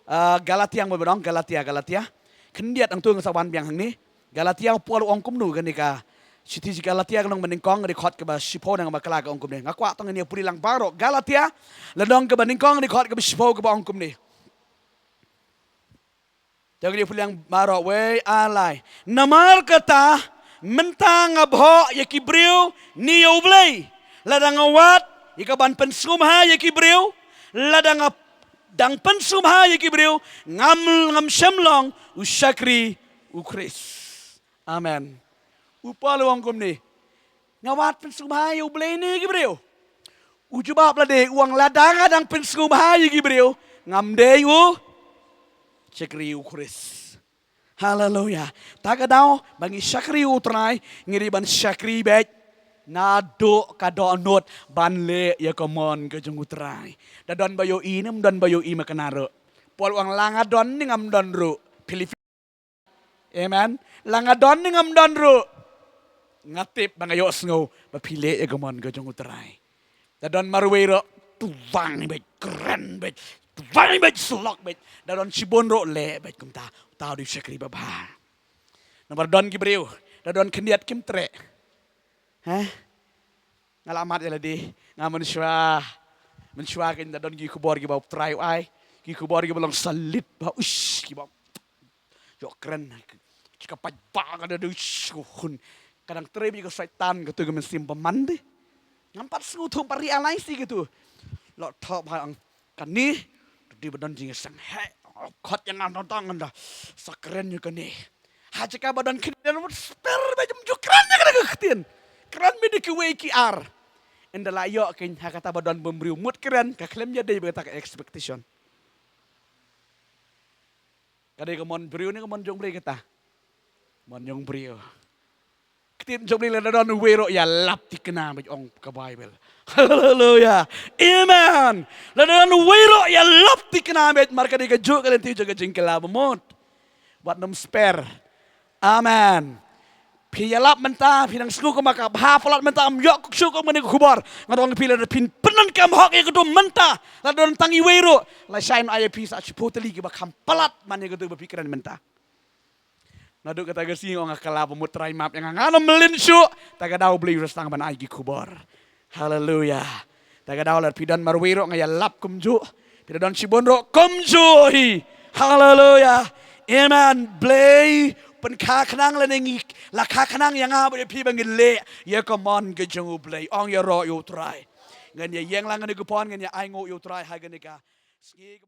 ah, Galatia, mo ba dang Galatia, Galatia. Khyndiat hangto nga sa wan biang hangne. Galatia, u Paul u ong kumno, kane ka shithi Galatia ka lynnong ba nyngkong, dkhot kaba shiphew na kaba kla ka ong kumne. Nga kwah tang ngin ïa pule lang baroh. Galatia, lynnong kaba nyngkong, dkhot kaba shiphew kaba ong kumne. Te ngin ïa pule lang baroh, wei, ar, lai. Namar kata, mynta nga bhoh ïa ki briew ne ïa U Blei? Lada nga wad ïa ka ban pynsngewbha ïa ki briew, lada nga dang pynsngewbha ïa ki briew, ngam, ngam shym long u shakri U Khrist. Amen. U Paul u ong kumne, nga wad pynsngewbha ïa U Blei ne ki briew? U jubab lade, u ong lada nga dang pynsngewbha ïa ki briew, ngam dei u shakri U Khrist. Haleluya. Ta ka daw ba ngi shakri U Trai, ngi dei ban shakri beit naduh ka dohnud ban leh ïa ka mon ka jong U Trai. Da don ba ïohi ne ym don ba ïohi, ma kane ruh Paul u ong la nga don ne ngam don ruh, Philippi. Amen. La nga don ne ngam don ruh, nga tip ba nga ïohsngew ba phi leh ïa ka mon ka jong U Trai. Da don marwei ruh, tang beit, kren beit, tang beit, syllok beit. Da don shibun ruh, leh beit kumta. Uta u dei u shakri babha. Namar don ki briew, da don khyndiat kim treh. Heh? Nga la mad ïa lade, nga mynshuwa. Mynshuwa kein da don ki khubor kiba U Trai u ai, ki khubor kiba long salit ba, uish, kiba ïoh kren. Ka paidbah ka da, uish, ko khun. Ka dang trei bad ka Soitan, kato ka mynsiem bymman de. Ngam pat sngewthuh, pat realize ïa kato. Lok thoh ba ong kane, to dei ba don jingïaseng, heh, khot ïa nga, tang tang, ngan da sa kren ïa kane. Ha jaka ba don khyndiat, mut sper ba jum ju kren ïa kane ka ktien. Kren beit da kiwei ki ar. Ynda la ïoh kein ha kata ba don bymbriew, mut kren, ka khlem ïadei bad kata ka expectation. Ka dei ka mon briew ne ka mon jong U Blei kata? Mon jong briew. Ktien jong U Blei, lada don uwei ruh ïalap thikna beit, ong ka Baibl. Haleluya. Amen. Lada don uwei ruh ïalap thikna beit, mar ka dei kajuh ka lynti jong ka jingkylla bamut. Wat nym sper. Amen. Phi ïalap mynta, phi nang sngew kumba ka bha palat mynta, ym ïoh shuh kum kane ka khubor. Nga ong ïa phi, lada phin pyndonkam hok ïa katu mynta, lada don tang iwei ruh, lashai yn ai ïa phi sa shiphew tylli kiba kham palat man ïa katu ba phi kren mynta. Naduh kata ka sngi nga ong, ka la ba mut Trai map ïa nga, ngan ym mlien shuh. Ta ka daw Blei u sdang ban ai ki khubor. Haleluya. Ta ka daw lada phi don marwei ruh nga ïalap kumjuh. Phi da don shibun ruh kumjuh hi. Haleluya. Amen. Blei pynkha khnang lane ngi la kha khnang ïa nga bad ïa phi ba ngin leh ïa ka mon ka jong u Blei. Ong ïaroh ïa u Trai. Ngan ïa ïeng lang kane ka por, ngan ïa ainguh ïa u Trai ha kane ka sngi.